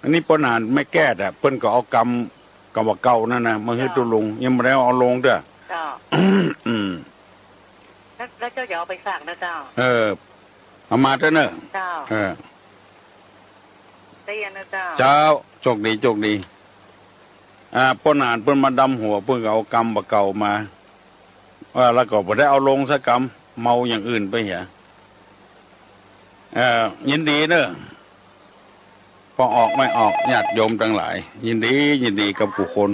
อันนี้ป้อหนานแม่แก้ดอะ เปิ้นก็เอากำ กำบ่าเก่านั่นนะ มาหื้อตุ๊ลุง ยังบ่ได้เอาลงเต๊อะ เจ้า อืม แล้ว แล้วเจ้าจะเอาไปฝากนะเจ้า เออ เอามาเต๊อะเน่อ เจ้า เออ ได้ยินนะเจ้า เจ้า โจคดี โจคดี อ่า ป้อหนานเปิ้นมาดำหัว เปิ้นก็เอากำบ่าเก่ามา เออ แล้วก็บ่ได้เอาลงสักกำ เมาอย่างอื่นไปเหีย เออ ยินดีเน่อ ป้อออกแม่ออก ญาติโยมตังหลาย ยินดี ยินดีกับกู้คน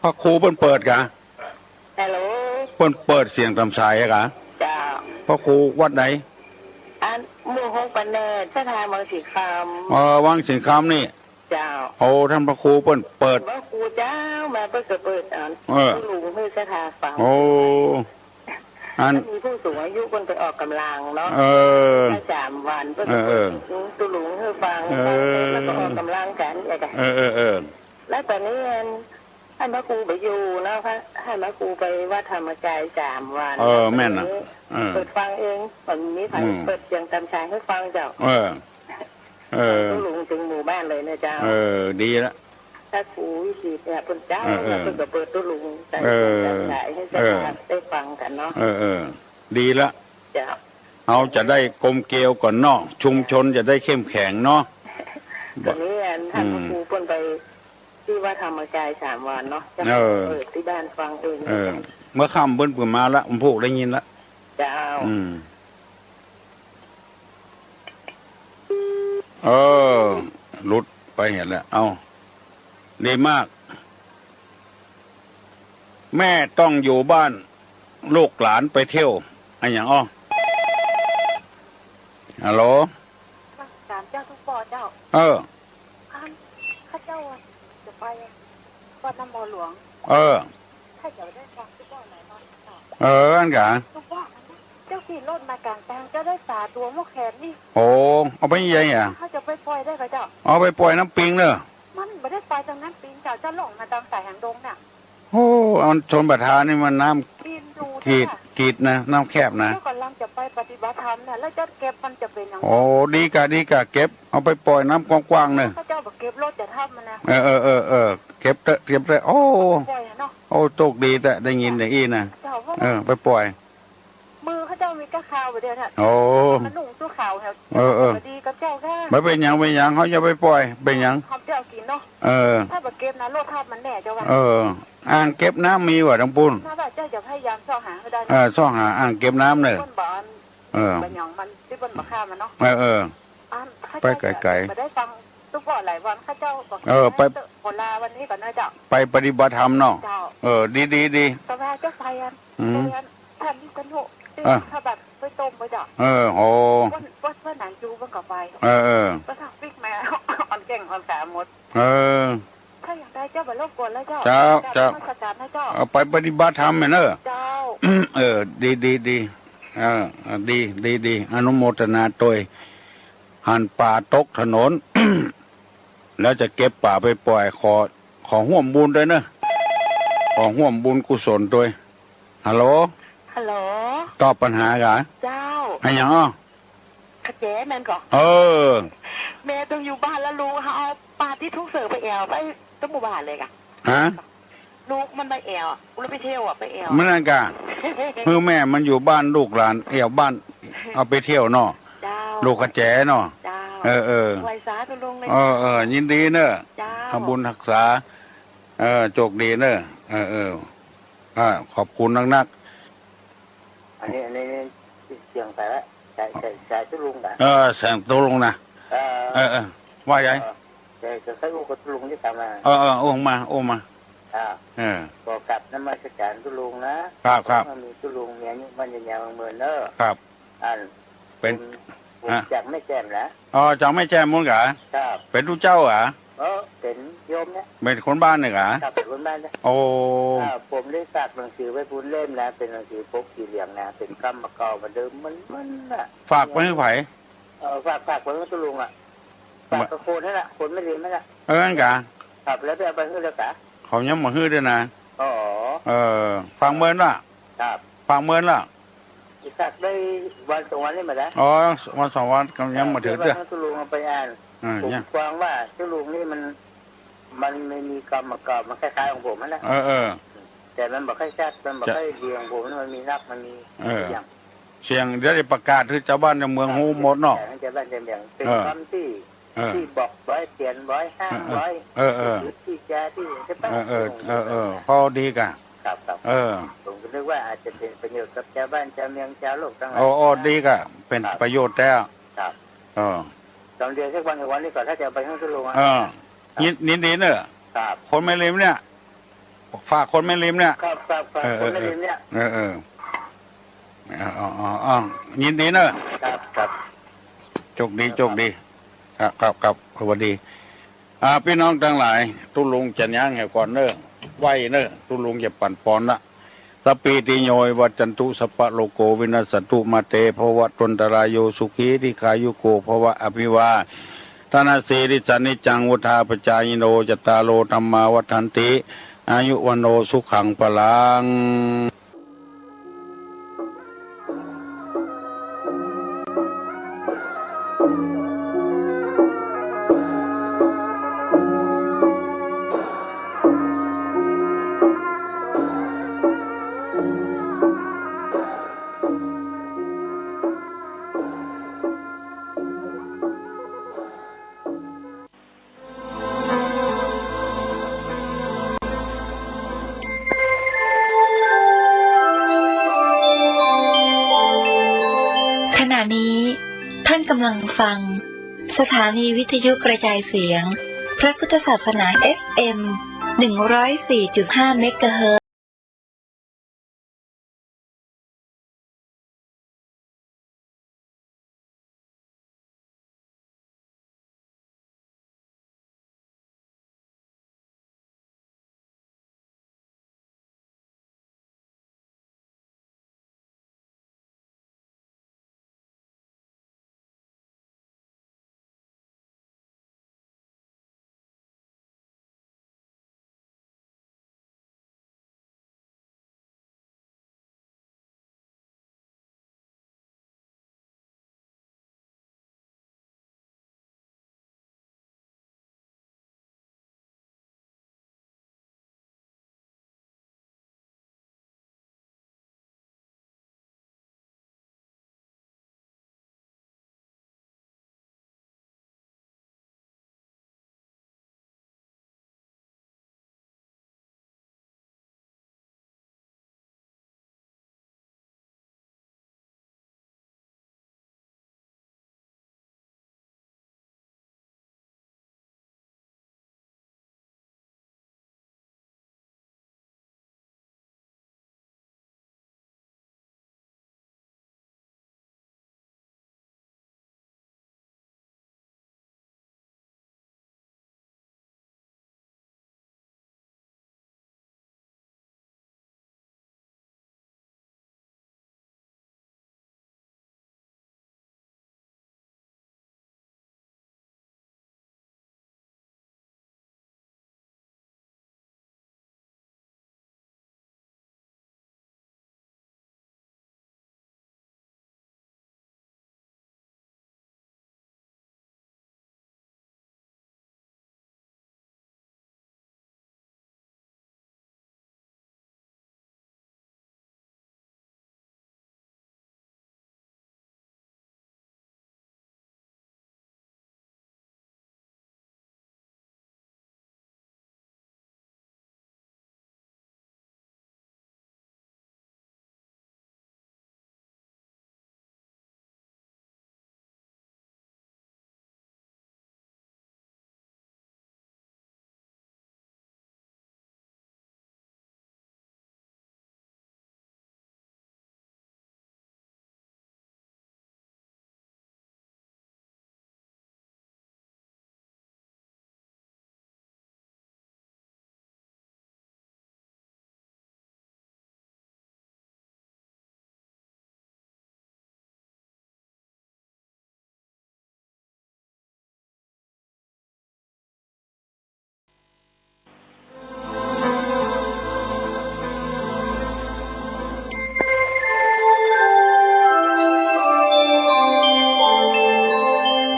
พระครูเปิ้นเปิดกา ฮัลโหล เปิ้นเปิดเสียงต๋ามสายอะกา เจ้า พระครูวัดไหน อัน หมู่หก บ้านแนด ศรัทธาวังสิงห์คำ เออ วังสิงห์คำนี่ เจ้า โอ้ ต้านพระครูเปิ้นเปิด พระครูเจ้า มาเปิ้นก็เปิด อัน เออ ตุ๊ลุงหื้อศรัทธาฟัง โอ้ อัน มีผู้สูงอายุเปิ้นไปออกก๋ำลังเนาะ เออ มาสามวัน เปิ้นก็เปิด เออ ตุ๊ลุงหื้อฟัง เออ ฟังเสร็จแล้วก็ออกก๋ำลังกั๋น อย่างเงี้ย เออ เออ เออ แล้วต๋อนนี้อัน หั้นพระครูไปอยู่เนาะ หั้นพระครูไปวัดธรรมกายสามวัน เออ แม่นน่ะ เออ เปิดฟังเอง บ่มีใผ อืม เปิดเสียงต๋ามสายหื้อฟังเจ้า เออ เออ ตุ๊ลุงเถิงหมู่บ้านเลยนะเจ้า เออ ดีละ พระครูวิจิตรเนี่ย เปิ้นเจ้า เออ เออ เปิ้นก็เปิดตุ๊ลุงใส่ เออ ต๋ามสายหื้อเจ้า เออ ได้ฟังกั๋นเนาะ เออ เออ ดีละ เจ้า เฮาจะได้กลมเกลียวก่อนเนาะ ชุมชนจะได้เข้มแข็งเนาะ ต๋อนนี้อัน อืม หั้นพระครูเปิ้นไป ที่วัดธรรมกายสามวันเนาะ จะ เออ เปิดตี้บ้านฟังเอง เออ เมื่อค่ำเปิ้นก็มาละ ผมพูกได้ยินละ เจ้า อืม เออ หลุดไปหั้นแหละ เอา ดีมาก แม่ต้องอยู่บ้าน ลูกหลานไปเที่ยว อะหยังอ้อ ฮัลโหล ถามเจ้าตุ๊ป้อเจ้า เออ อัน ข้าเจ้าว่าจะไปวัดน้ำบ่อหลวง เออ ถ้าจะได้ฟังตุ๊ป้อหลายวันเจ้า เออ อันกะ ตุ๊ป้อ เจ้าขี่รถมากลางแปง เจ้าได้ป๋าตั๋วหม้อแขนนี่ โอ้ เอาไปยังไงอะ เฮาจะไปปล่อยได้ก่อเจ้า เอาไปปล่อยน้ำปิงเน่อ มันบ่ได้ไปตรงน้ำปิงเจ้า เจ้าล่องมาต๋ามสายหางดงน่ะ โอ้ อันชลประทานนี่มันน้ำ กินดู กีด เจ้า กีดนะ น้ำแคบนะ เจ้ากำลังจะไปปฏิบัติธรรมน่ะ แล้วเจ้าเก็บมันจะเป๋นหยัง โอ้ ดีกะ ดีกะ เก็บ เอาไปปล่อยน้ำกว้างๆ เน่อ ข้าเจ้าบ่เก็บรถจะทำมันนะ เออ เออ เออ เออ เก็บเต๊อะ เก็บเต๊อะ โอ้ ปล่อยอะเนาะ โอ้ โชคดีแต๊ ได้ยินอย่างอี้นะ เจ้า เพราะว่า เออ ไปปล่อย มือข้าเจ้ามีก้าขาวบ่เดียวเนี่ย โอ้ มันนุ่งสู้ขาวแถว เออ เออ ดีกับเจ้าค่ะ บ่เป๋นหยัง เป๋นหยัง เฮาจะไปปล่อย เป๋นหยัง เฮาจะเอากิ๋นเนาะ เออ ถ้าบ่เก็บนะ รถทับมันแน่เจ้าว่า เออ อ่างเก็บน้ำมีบ่ตางปู้น ถ้าว่าเจ้าจะพยายามซอกหาให้ได้นะ เออ ซอกหาอ่างเก็บน้ำเน่อ เปิ้นบ่อัน เออ บ่หยังมัน ตี้เปิ้นบ่ฆ่ามันเนาะ เออ เออ อัน ไปไก๋ๆ บ่ได้ฟังตุ๊ป้อหลายวัน ข้าเจ้าบอก เออ ไป ขอลาวันนี้ก่อนนะเจ้า ไปปฏิบัติธรรมเนาะ เจ้า เออ ดี ดี ดี แต่ว่าเจ้าไปอัน อืม ไปอัน ท่านวิษณุตี้ อ่ะ พระบาทห้วยต้มบ่เจ้า เออ โห เปิ้น เปิ้น เปิ้นหนังจูเปิ้นก็ไป เออ เออ เปิ้นสั่งปิ๊กมา อ่อนแก่งอ่อนขาหมด เออ ถ้าอย่างใดเจ้าบ่รบกวนแล้วเจ้า เจ้า กราบ เจ้า นมัสการนะเจ้า เอาไปปฏิบัติธรรมเน่อ เจ้า เออ ดี ดี ดี เออ ดี ดี ดี อนุโมทนาตวย หันป๋าตกถนน แล้วจะเก็บป๋าไปปล่อย ขอ ขอฮ่วมบุญตวยเน่อ ขอฮ่วมบุญกุศลตวย ฮัลโหล ฮัลโหล ตอบปัญหากา เจ้า อะหยังอ้อ ขะแจ๋แม่นก่อ เออ แม่ต้องอยู่บ้านแล้วลูก เอาป๋าตี้ทุกข์เสิร์ฟไปแอ่วไปตั้งหมู่บ้านเลยกะ ฮะ ลูกมันไปแอ่วอะ ลูกไปเที่ยวอะ ไปแอ่ว มันนั่นกะ คือแม่มันอยู่บ้านลูกหลานแอ่วบ้าน เอาไปเที่ยวเนาะ เจ้า ลูกขะแจ๋เนาะ เจ้า เออ เออ ไหว้สาตุ๊ลุงเลย เออ เออ ยินดีเน่อ เจ้า เอาบุญฮักษา เออ โชคดีเน่อ เออ เออ อ่า ขอบคุณนักๆ อันนี้ อันนี้ นี่เสียงใผละ สาย สาย สายตุ๊ลุงนะ เออ เสียงตุ๊ลุงนะ เออ เออ เออ ว่าไง เออ แต่ แต่ใค่อู้กับตุ๊ลุงนี่ต๋ามมา เออ เออ อู้มา อู้มา อ่า เออ ขอกราบนมัสการตุ๊ลุงนะ ครับ ครับ ขอมีตุ๊ลุงมีอายุมั่นยืนยาวเมืองเมินเน่อ ครับ อัน เป๋น ผม ผม ฮะ จากแม่แจ่มนะ อ๋อ จากแม่แจ่มปู้นกา ครับ เป๋นตุ๊เจ้ากา เออ เป๋นโยมเนี่ย เป๋นคนบ้านเนี่ยกา ครับ เป๋นคนบ้านเนี่ย โอ้ อ่า ผมได้ฝากหนังสือไว้ปู้นเล่มนะ เป๋นหนังสือปกสีเหลืองนะ เป๋นกำมาเก่ามาเดิมมัน มันน่ะ ฝากไปหื้อใผ เออ ฝาก ฝากไปหื้อตุ๊ลุงอะ ฝากกับคนนั่นแหละ คนแม่ริมนั่นแหละ เออ นั่นกา ครับ แล้วไปเอาไปหื้อแล้วกา เขายังบ่หื้อตวยนะ อ๋อ เออ ฝากเมินละ ครับ ฝากเมินละ อีกสักได้วันสองวันนี่มาแล้ว อ๋อ วันสองวันก็ยังบ่ถือเตื้อ เดี๋ยวตุ๊ลุงเอาไปอ่าน เออ ผม ยัง ฟังว่าตุ๊ลุงนี่มัน มันไม่มีกำมาเก่า มันคล้ายๆของผมนั่นแหละ เออ เออ แต่มันบ่ค่อยชัด มันบ่ค่อยดีของผมนะ มันมีนัก มันมี เออ อย่าง เสียง เดี๋ยวจะประกาศหื้อจาวบ้านจาวเมืองฮู้หมดเนาะ แต่ชาวบ้านชาวเมือง เป๋น เออ กำตี้ เออ ตี้บอกบ่อย เตียนบ่อย ห้ามบ่อย เออ เออ ตี้จาตี้ ใช่ปะ เออ เออ เออ เออ พอดีกา ครับ ครับ เออ ผมก็นึกว่าอาจจะเป๋นประโยชน์กับจาวบ้านจาวเมืองจาวโลกตังหลาย โอ้ โอ้ ดีกา เป๋น ครับ ประโยชน์แต๊ ครับ เออ ต๋อนเดียวสักวันสองวันนี่ก่อน ถ้าจะเอาไปหื้อตุ๊ลุงอะ เออ ครับ ยิน ยินดีเน่อ ครับ คนแม่ริมเนี่ย ฝากคนแม่ริมเนี่ย ครับ ครับ ครับ เออ คนแม่ริมเนี่ย เออ เออ เออ อ๋อ อ๋อ อ๋อ ยินดีเนอะ ครับ ครับ โชคดี โชคดี ครับ ครับ ครับ สวัสดี อ่า ปี้น้องตังหลาย ตุ๊ลุงจะย้างแหวก่อนเนอะ ไหว้เนอะ ตุ๊ลุงจะปั๋นปอนละ สัพพีติโย วิวัจจันตุ สัพพะโรโค วินัสสันตุ มาเต ภวัตวันตะราโย สุขี ทีฆายุโก ภวะ อภิวาทะนะสีลิสสะ นิจจัง วุฑฒาปะจายิโน จัตตาโร ธัมมา วัฑฒันติ อายุ วัณโณ สุขัง พลัง ขณะนี้ท่านกำลังฟังสถานีวิทยุกระจายเสียงพระพุทธศาสนา เอฟเอ็ม หนึ่งร้อยสี่จุดห้า เมกะเฮิรตซ์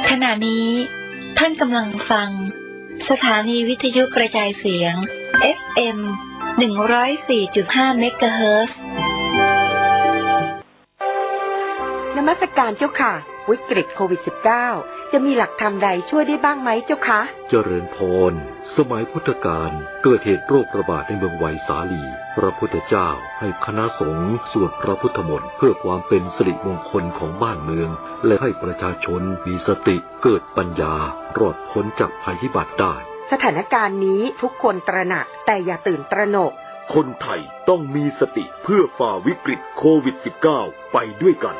ขณะนี้ท่านกำลังฟังสถานีวิทยุกระจายเสียง เอฟเอ็ม หนึ่งร้อยสี่จุดห้า เมกะเฮิรตซ์ นมัสการเจ้าค่ะ วิกฤตโควิด สิบเก้า จะมีหลักธรรมใดช่วยได้บ้างไหมเจ้าคะ เจริญพร สมัยพุทธกาลเกิดเหตุโรคระบาดในเมืองไวสาลี พระพุทธเจ้าให้คณะสงฆ์สวดพระพุทธมนต์เพื่อความเป็นสิริมงคลของบ้านเมือง และให้ประชาชนมีสติเกิดปัญญารอดพ้นจากภัยพิบัติได้ สถานการณ์นี้ทุกคนตระหนัก แต่อย่าตื่นตระหนก คนไทยต้องมีสติเพื่อฝ่าวิกฤตโควิดสิบเก้าไปด้วยกัน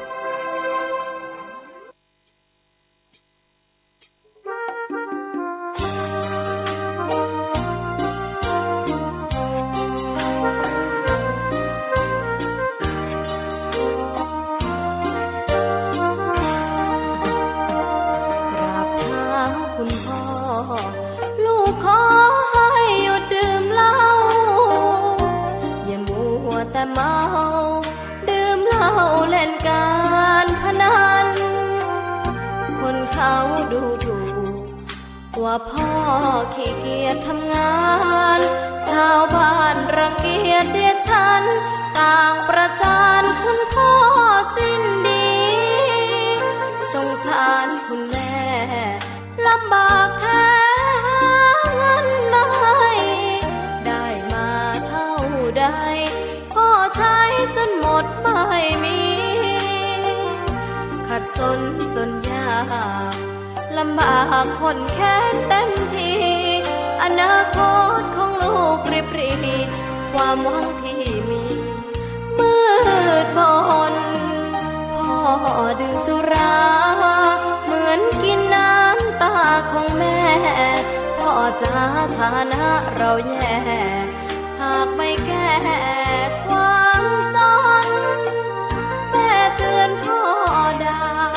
กราบเท้าคุณพ่อ ลูกขอให้หยุดดื่มเหล้า อย่ามัวแต่เมา ดื่มเหล้าเล่นการพนัน คนเขาดูถูก ว่าพ่อขี้เกียจทำงาน ชาวบ้านรังเกียจเดียดฉัน ต่างประจานคุณพ่อสิ้นดี สงสารคุณแม่ ลำบากแท้หาเงินไม่ได้ มาเท่าใด พ่อใช้จนหมดไม่มี ขัดสนจนยาก ลำบากข้นแค้นเต็มที อนาคตของลูกริบหรี่ ความหวังที่มี มืดมน พ่อดื่มสุรา เหมือนกินน้ำตาของแม่ พ่อจ๋า ฐานะเราแย่